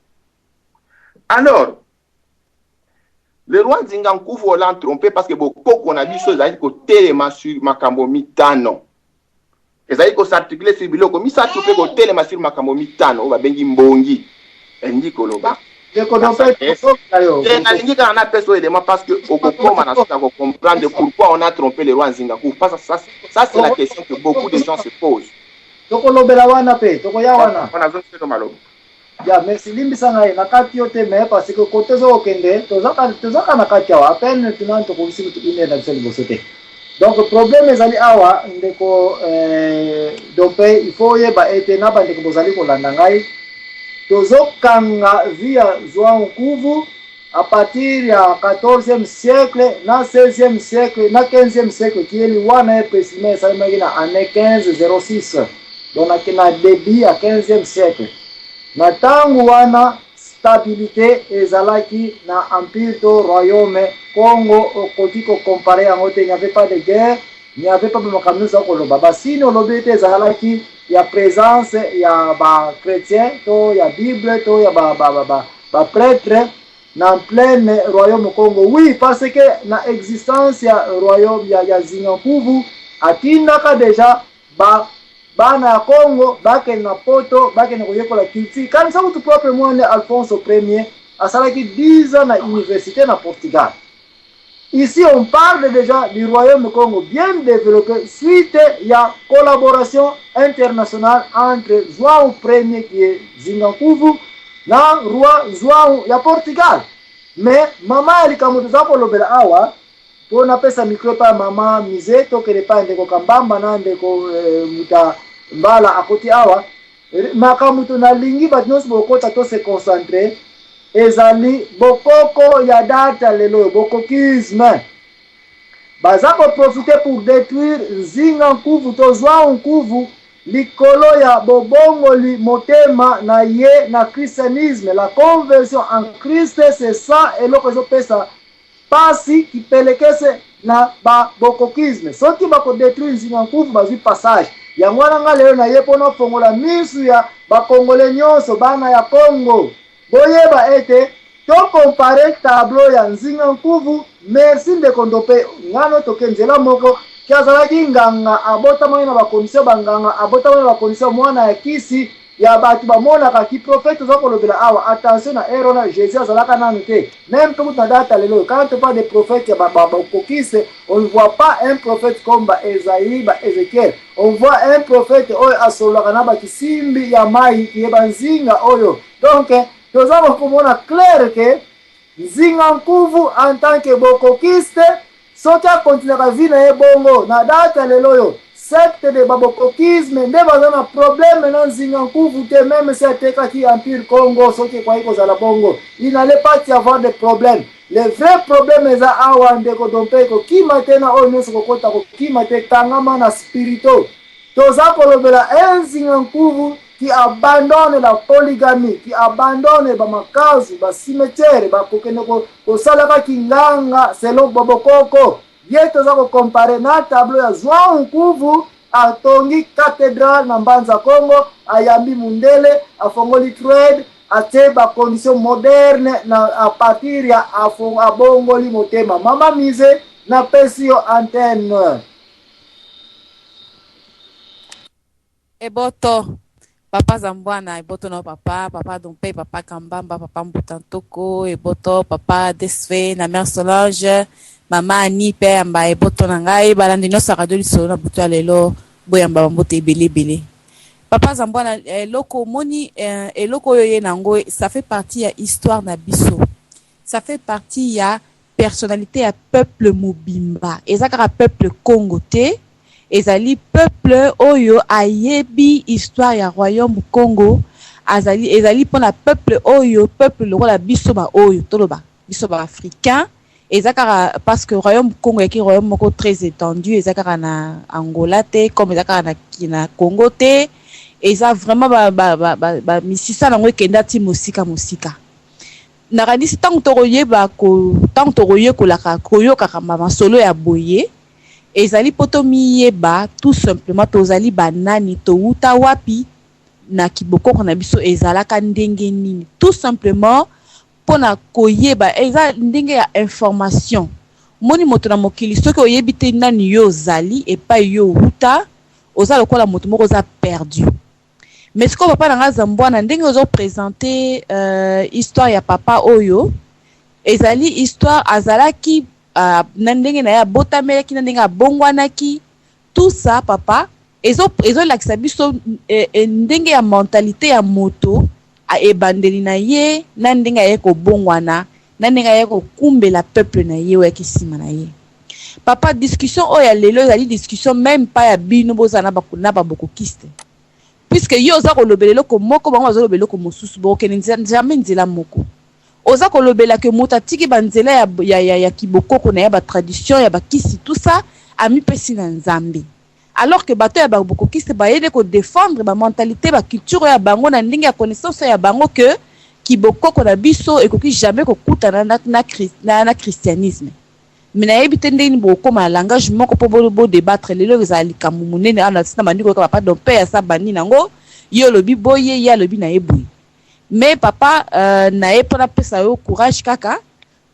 S5: Alors le roi Nzinga Nkuvu ola trompé, parce que bokoko na biso ezali kotelema sur makambo mitano, ezali kos'articuler sur biloko misato mpe kotelema sur makambo mitano oyo babengi mbongi. Elingi koloba, nalingi kaka napesa oyo élément, parce que okokoma na suka kocomprendre pourquoi on a trompé le roi Nzinga Nkuvu, parce que ça, ça c'est la question que beaucoup de gens se posent.
S3: Tokolobela wana mpe tokoya wana.
S5: Nazongiselo maloba.
S3: Ya, merci. Limbisa ngai na kati yo te, mais parce que kote ezokokende, tozaka na kati awa, à peine tunani tokokisi kutu une heure na biso liboso te. Donc problème ezali awa, ndeko Dompe, il faut oyeba ete na bandeko bozali kolanda ngai, tozokanga vie ya Joao Nkuvu à partir ya 14e siècle na 16e siècle na 15e siècle. Kiyeli wana ye précisément esalemaki na année 1506, donc na début ya 15e siècle. Na ntango wana, stabilité ezalaki na empire to royaume Congo. Okoki kocomparer yango te, il n'y avait pas de guerre, il n'y avait pas makambo nyonso akoloba basini. Olobi ete ezalaki ya présence ya bachrétien to ya Bible to ya baprêtre ba, ba, ba na pleine royaume Congo. Oui, parce que na existence ya royaume ya Nzinga Nkuvu, atindaka déjà ba bana ya Congo bakende na Poto, bakende koyekola culture. Kanisa kutu propre mwana Alfonso Premier asalaki 10 ans na université na Portugal. Ici, on parle déjà du royaume Congo bien développé suite ya collaboration internationale entre João Premier, qui est Nzinga Nkuvu, na roi João ya Portugal. Mais mama ya likambo toza kolobela awa, mpo napesa micro epai ya mama Mise, tokende epai ya ndeko Kambamba na ndeko Muta Mbala akoti awa. Makambo to nalingi bato nyonso bokota to se concentrer ezali bokoko ya data lelo oyo, bokokisme. Baza koprofiter pour détruire Nzinga Nkuvu to Zwa Nkuvu likolo ya bobongoli motema na ye na christianisme, la conversion en Christ. C'est ça eloko ezopesa pasi kipelekese na babokokisme. Soki bakodétruire Nzinga Nkuvu, bazwi passage. Yango wana nga lelo na ye mpona ofongola misu ya bakongole nyonso, bana ya Congo, boyeba ete tocomparer tableau ya Nzinga Nkuvu. Merci ndeko Ndope. Ngano toke nzela moko ki azalaki nganga, abotamaki na bacondition banganga, abotamaki na bacondition mwana ya kisi.
S4: ya bato bamonaka ki prophète oza kolobela awa. Attention, na ère wana Jésus azalaka nanu te, même mpe kutu na date lelo oyo, quand on parle de prophète ya bakokiste, on ne voit pas un prophète comme ba Esaïe, ba Ézéchiel. On voit un prophète oyo asololaka na bakisimbi ya mai kiyeba nzinga oyo. Donc toza komona clair ke Nzinga Nkuvu en tant que bokokiste, soki akontinuaka vie na ye bongo na date ya lelo oyo, secte de babokokisme nde baza na problème na Nzinga Nkuvu te. Même si atekaki empire Congo, soki ekwaki kozala bongo, il n'allait pas y avoir de problème. Le vrai problème eza awa, ndeko Dompe, kokima te na oyo nyonso, kokota kokima te, kangama na spirito. Toza kolobela Nzinga Nkuvu qui abandonne la polygamie, qui abandonne bamakazu, bacimetière, bakokende kosalaka kinganga selon bobokoko. Ye toza kocomparer na tableau ya João Nkuvu. Atongi cathédrale na Mbanza Congo, ayambi mundele, afongoli trade, atie bacondition moderne na à partir ya abongoli motema. Mama Mise, napesi yo antenne.
S6: Eboto papa Zambwana, eboto na papa, papa Dompe, papa Kambamba, papa Mbuta Ntoko, eboto papa Desfe na mère Solange, mama Ani mpe yamba eboto na ngai. Balandi nyonso ya Radio Lisolo na butu ya lelo, boyamba bambote ebele ebele. Papa Zambwana, eloko omoni, eloko oyo ye nango, ça fait partie ya histoire na biso, ça fait partie ya personnalité ya peuple mobimba. Eza kaka peuple Congo te, ezali peuple oyo ayebi histoire ya royaume Congo. Azali, ezali mpona peuple oyo, peuple lokola biso baoyo toloba biso baafricain. Eza kaka parce que royaume Congo eyaki royaume moko très étendu. Eza kaka na Angola te, comme eza kaka na Congo te. Eza vraiment bamisisa nango ekenda ti mosika mosika. Nakanisi ntango tokoyeba, ntango tokoyekolaka, koyokaka masolo ya boye, ezali mpo tomiyeba tout simplement tozali banani, towuta wapi, na kibokoko na biso ezalaka ndenge nini. Tout simplement mpona koyeba, eza ndenge ya information. Moni moto na mokili, soki oyebi te nani yo ozali, epai yo owuta, oza lokola moto moko oza perdu. Mais sikoyo, papa na nga Zambwana, ndenge ozoprésenter histoire ya papa oyo, ezali histoire azalaki na ndenge na ye abotamelaki, na ndenge abongwanaki, tout ça, papa, ezolakisa biso ndenge ya mentalité ya moto, ebandeli na ye, na ndenge aye kobongwana, na ndenge aye kokumbela peuple na ye oyaki nsima na ye. Papa, discussion oyo ya lelo ezali discussion même pas ya bino bozala na babokokiste, puisque yo oza kolobela eloko moko, bango bazolobela eloko mosusu, bokokende jamais nzela moko. Oza kolobela ke moto atiki banzela ya kibokoko na ye, batradition ya bakisi, tout ça, amipesi na Nzambe, alors que bato ya babokokiste bayede kodéfendre bamentalité, baculture oyo ya bango, na ndenge ya connaissance oyo ya bango, ke kibokoko na biso ekoki jamais kokutana na christianisme. Mais nayebi te ndenge nini bokóma na langage moko mpo bodébattre. Lelo ezala likambo monene awa na ntina bandi koyoka papa Dompe asa bandi nango. Ye olobi boye, ye alobi na ye boye. Mais papa, na ye mpona apesa yo courage kaka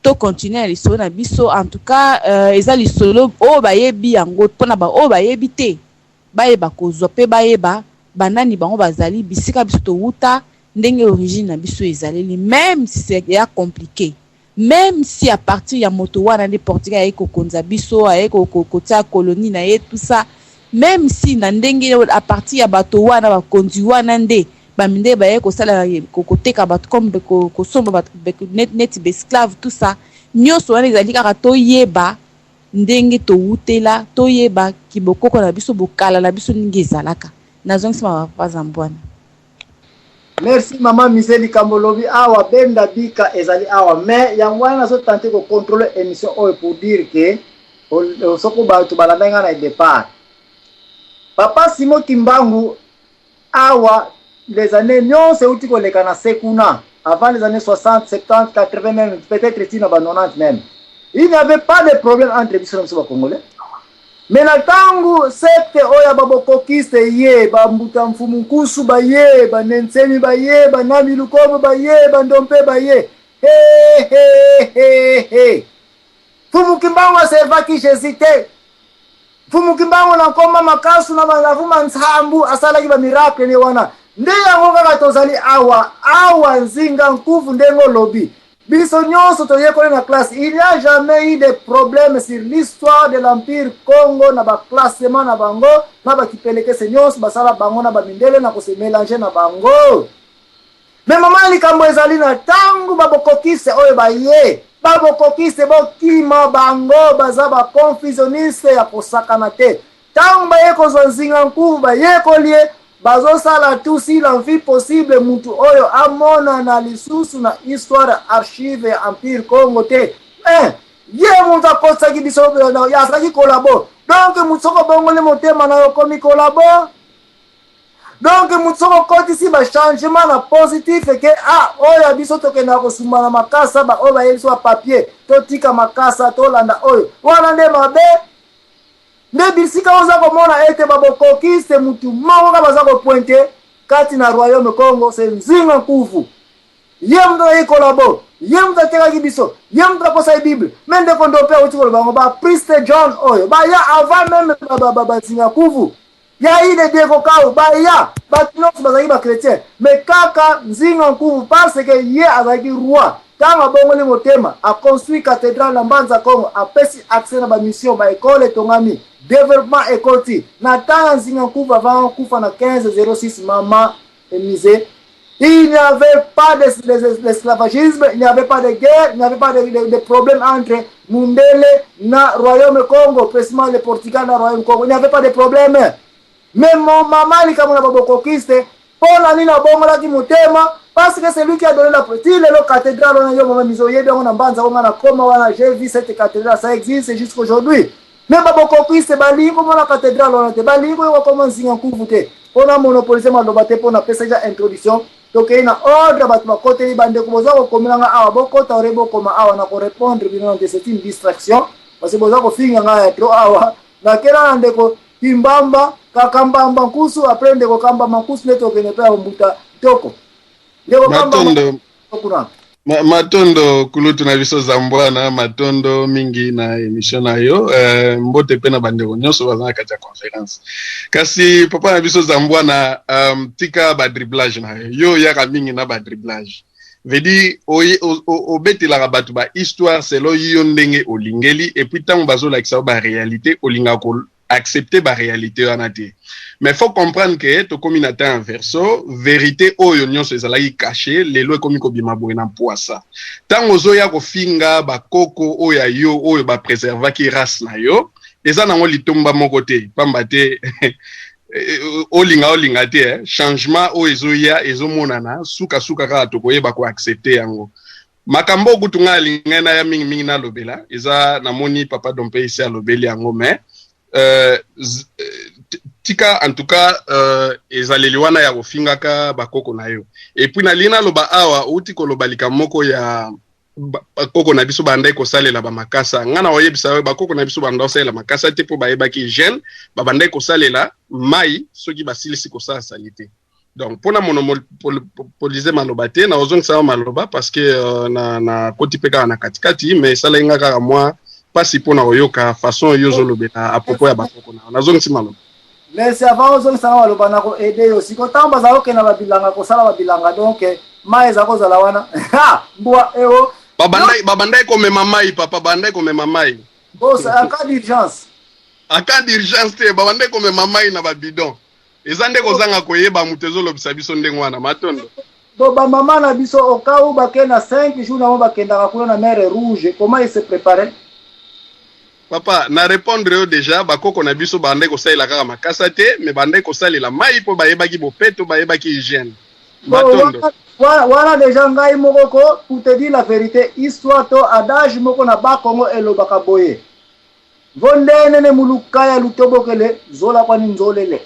S6: tocontinue na lisolo na biso. En tout cas, eza lisolo oyo bayebi yango, mpona baoyo bayebi te bayeba kozwa mpe bayeba banani bango bazali, bisika biso towuta, ndenge origine na biso ezaleli. Même si c'est ya compliqué, même si à partir ya moto wana nde Portugais aye kokonza biso, aye kotia colonie na ye, tout ça, même si na ndenge à partir ya bato wana, bakonzi wana nde bamindele baye kosala, koteka bato comme kosomba bato neti baesclave, tout ça, nyonso wana ezali kaka toyeba ndenge towutela, toyeba kibokoko na biso, bokala na biso ndenge ezalaka. Nazongisi mapapa Zambwana.
S4: Merci, mama Mise. Likambo olobi awa, benda bika ezali awa, mais yango wana nazotenter kocontrôler émission oyo pour dire ke soko bato balandaki ngai na départ, papa Simon Kimbangu awa, les années nyonso euti koleka na se kuna, avant les années 60, 70, 80, même peut-être tina ba 90 même, il n'y avait pas de problème entre biso na biso bacongolais. Mais na ntango secte oyo ya babokokiste ye, bambuta mfumu nkusu baye, banensemi baye, banami lukobo baye, bandompe baye, he he he he, Mfumu Kimbangu aservaki Jésus te. Mfumu Kimbangu na nkoma makasu na bavuma nsambu asalaki bamiracle ne wana. Nde yango kaka tozali awa, awa Nzinga Nkuvu ndenge olobi. Biso nyonso toyekoli na classe, il n'y a jamais eu de problème sur l'histoire de l'empire Kongo na ba classement na bango na ba kipelekese nyonso basala bango na ba mindele na ko se melanger na bango. Mais mama likambo ezali na tango ba bokokiste oyo baye, ba bokokiste bokima bango baza ba confusionniste ya kosakana te. Tango baye kozwa Nzinga Nkuvu bayekoli ye bazosala tout si l'envie possible mutu oyo amonana lisusu na histoire ya archive ya empire Kongo te. Eh, ye mutu akotisaki biso azalaki collabo. Donc mutu soki obongoli motema na yo okomi collabo. Donc mutu soki okotisi ba changement na positif ke ah oyo ya biso tokendaka kosumba na makasa ba oyo bayebi biso ba papier totika makasa tolanda oyo wana nde mabe. Nde bisika oza komona ete ba bokokiste mutu moko kaka baza ko pointe kati na royaume Kongo se Nzinga Nkuvu. Ye mutu azalaki collabo, ye mutu atekaki biso, ye mutu akosaki bible. Mais ndeko Ndope awuti koloba yango ba priest John oyo baya avant meme ba Nzinga Nkuvu. Ya eu de Diego Cão baya bato nyonso bazalaki ba chretien mais kaka Nzinga Nkuvu parce que ye azalaki roi tango abongoli motema a construit cathedrale na Mbanza Kongo apesi accès na ba mission ba ecole etongami developpement ekoti na temps ya Nzinga Nkuvu avant akufa na 1506 mama Emise il n'y avait pas d'esclavagisme, il n'y avait pas de guerre, il n'y avait pas de problème entre Mundele na Royaume Congo, précisément le Portugal na Royaume Congo. Il n'y avait pas de problème. Mais mon maman likambo na babokokiste, mpo na nini abongolaki motema? Parce que c'est lui qui a donné la ti lelo cathédrale wana yo mama mizo oyebi yango na mbanza ngo nga na koma wana, j'ai vu cette cathédrale, ça existe jusqu'aujourd'hui. Mais babokokiste balingi komona cathédrale wana te, balingi koyoka koma Nzinga Nkuvu te. Mpo na monopolise maloba te, mpo na pesa ja introduction, tokei na ordre, bato bakoteli, bandeko boza kokomela nga awa, bokota ore bokoma awa, na korepondre bino te, c'est une distraction, parce que boza kofinga nga ya trop awa. Nakela na ndeko Kimbamba, Kakambamba Nkusu, après ndeko Kambamba Nkusu nde tokende mpe ya Mbuta Toko. Ndeko Kambamba kuna.
S7: Matondo kulutu na biso Zambwana, matondo mingi na emission na yo. Mbote pe na bandeko nyonso baza na kati ya conference. Kasi papa na biso Zambwana, tika ba dribblage na yo. Yo oyaka mingi na ba dribblage. Veut dire obetelaka bato ba histoire selon yo ndenge olingeli, et puis tango bazolakisa yo ba réalité olingaka ko accepter ba réalité wana te. Mais faut comprendre que tokomi na temps verso, vérité oyo nyonso ezalaki caché, lelo ekomi kobima boye na mpoasa. Tango ozoya kofinga bakoko oyo ya yo oyo ba préservaki race na yo, eza nango litomba moko te, pamba te olinga olinga te, changement oyo ezoya ezomonana, suka suka kaka tokoyeba ko accepter yango. Makambo kutu nga alingai na ya mingi mingi nalobela, eza namoni papa Dompe isi alobeli yango, mais tika en tout cas ezaleli wana ya kofingaka bakoko na yo. Et puis nalingi naloba awa, outi koloba likambo moko ya bakoko na biso bandai kosalela ba makasa. Nga na oyebisa yo, bakoko na biso bandai kosalela makasa te mpo bayebaki hygiène, babandai kosalela mai soki basilisi kosala salite. Donc mpona monopoliser maloba te, na ozongisa maloba parce que na koti pe kaka na katikati, mais esalaki nga kaka mwa pasi mpona koyoka façon yo ozolobela à propos ya bakoko na yo. Nazongisi maloba.
S4: Merci, avant ozongisa maloba na ko aider yo. Siko ntango baza kokenda babilanga kosala babilanga, donc mai eza kozala wana. Mbwa eo.
S7: Babandai komema mai, papa, babandai komema mai.
S4: Bon, c'est en cas d'urgence.
S7: En cas d'urgence te, babandai komema mai na ba bidon. Eza nde kozanga koyeba moto ezolobisa biso ndenge wana, matondo.
S4: Bon, ba mama na biso au cas où bakenda na 5 jours nango bakendaka kuna na mer Rouge, comment ils se préparaient?
S7: Papa, na répondre yo déjà, bakoko na biso bandai kosalela kaka makasa te, mais bandai kosalela mai mpo bayebaki bopeto, bayebaki hygiène. Matondo.
S4: Wana déjà ngai moko ko, pour te dire la vérité, histoire to adage moko na Bakongo elobaka boye. Vondenene muluka ya lutobokele zola kwani nzolele.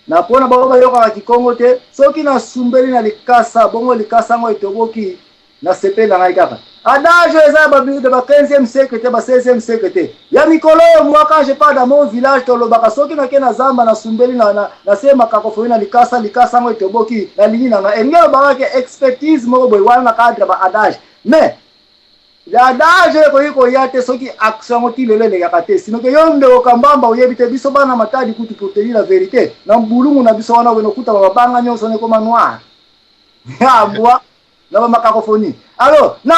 S4: Na pona bango bayokaka kikongo te, soki nasumbeli na likasa, bongo likasa yango etoboki, nasepeli na ngai kaka. Adage eza ya ba 15e siècle te, ba 16e siècle te. Ya mikolo oyo, moi quand je pars dans mon village, tolobaka soki nake na zamba nasumbeli na se makakofoni na likasa, likasa yango etoboki, nalingi na ngai. Elingi elobaka ke expertise moko boye wana na cadre ya ba adage. Mais Adage ekoki koya te soki action yango ti lelo elekaka te. Sino ke yo ndeko Kambamba oyebi te, biso bana Matadi kutu, pour te dire la vérité, na bulungu na biso wana okende okuta mabanga nyonso wana ekoma noir ya mbwa na bamakakophonie. Alors na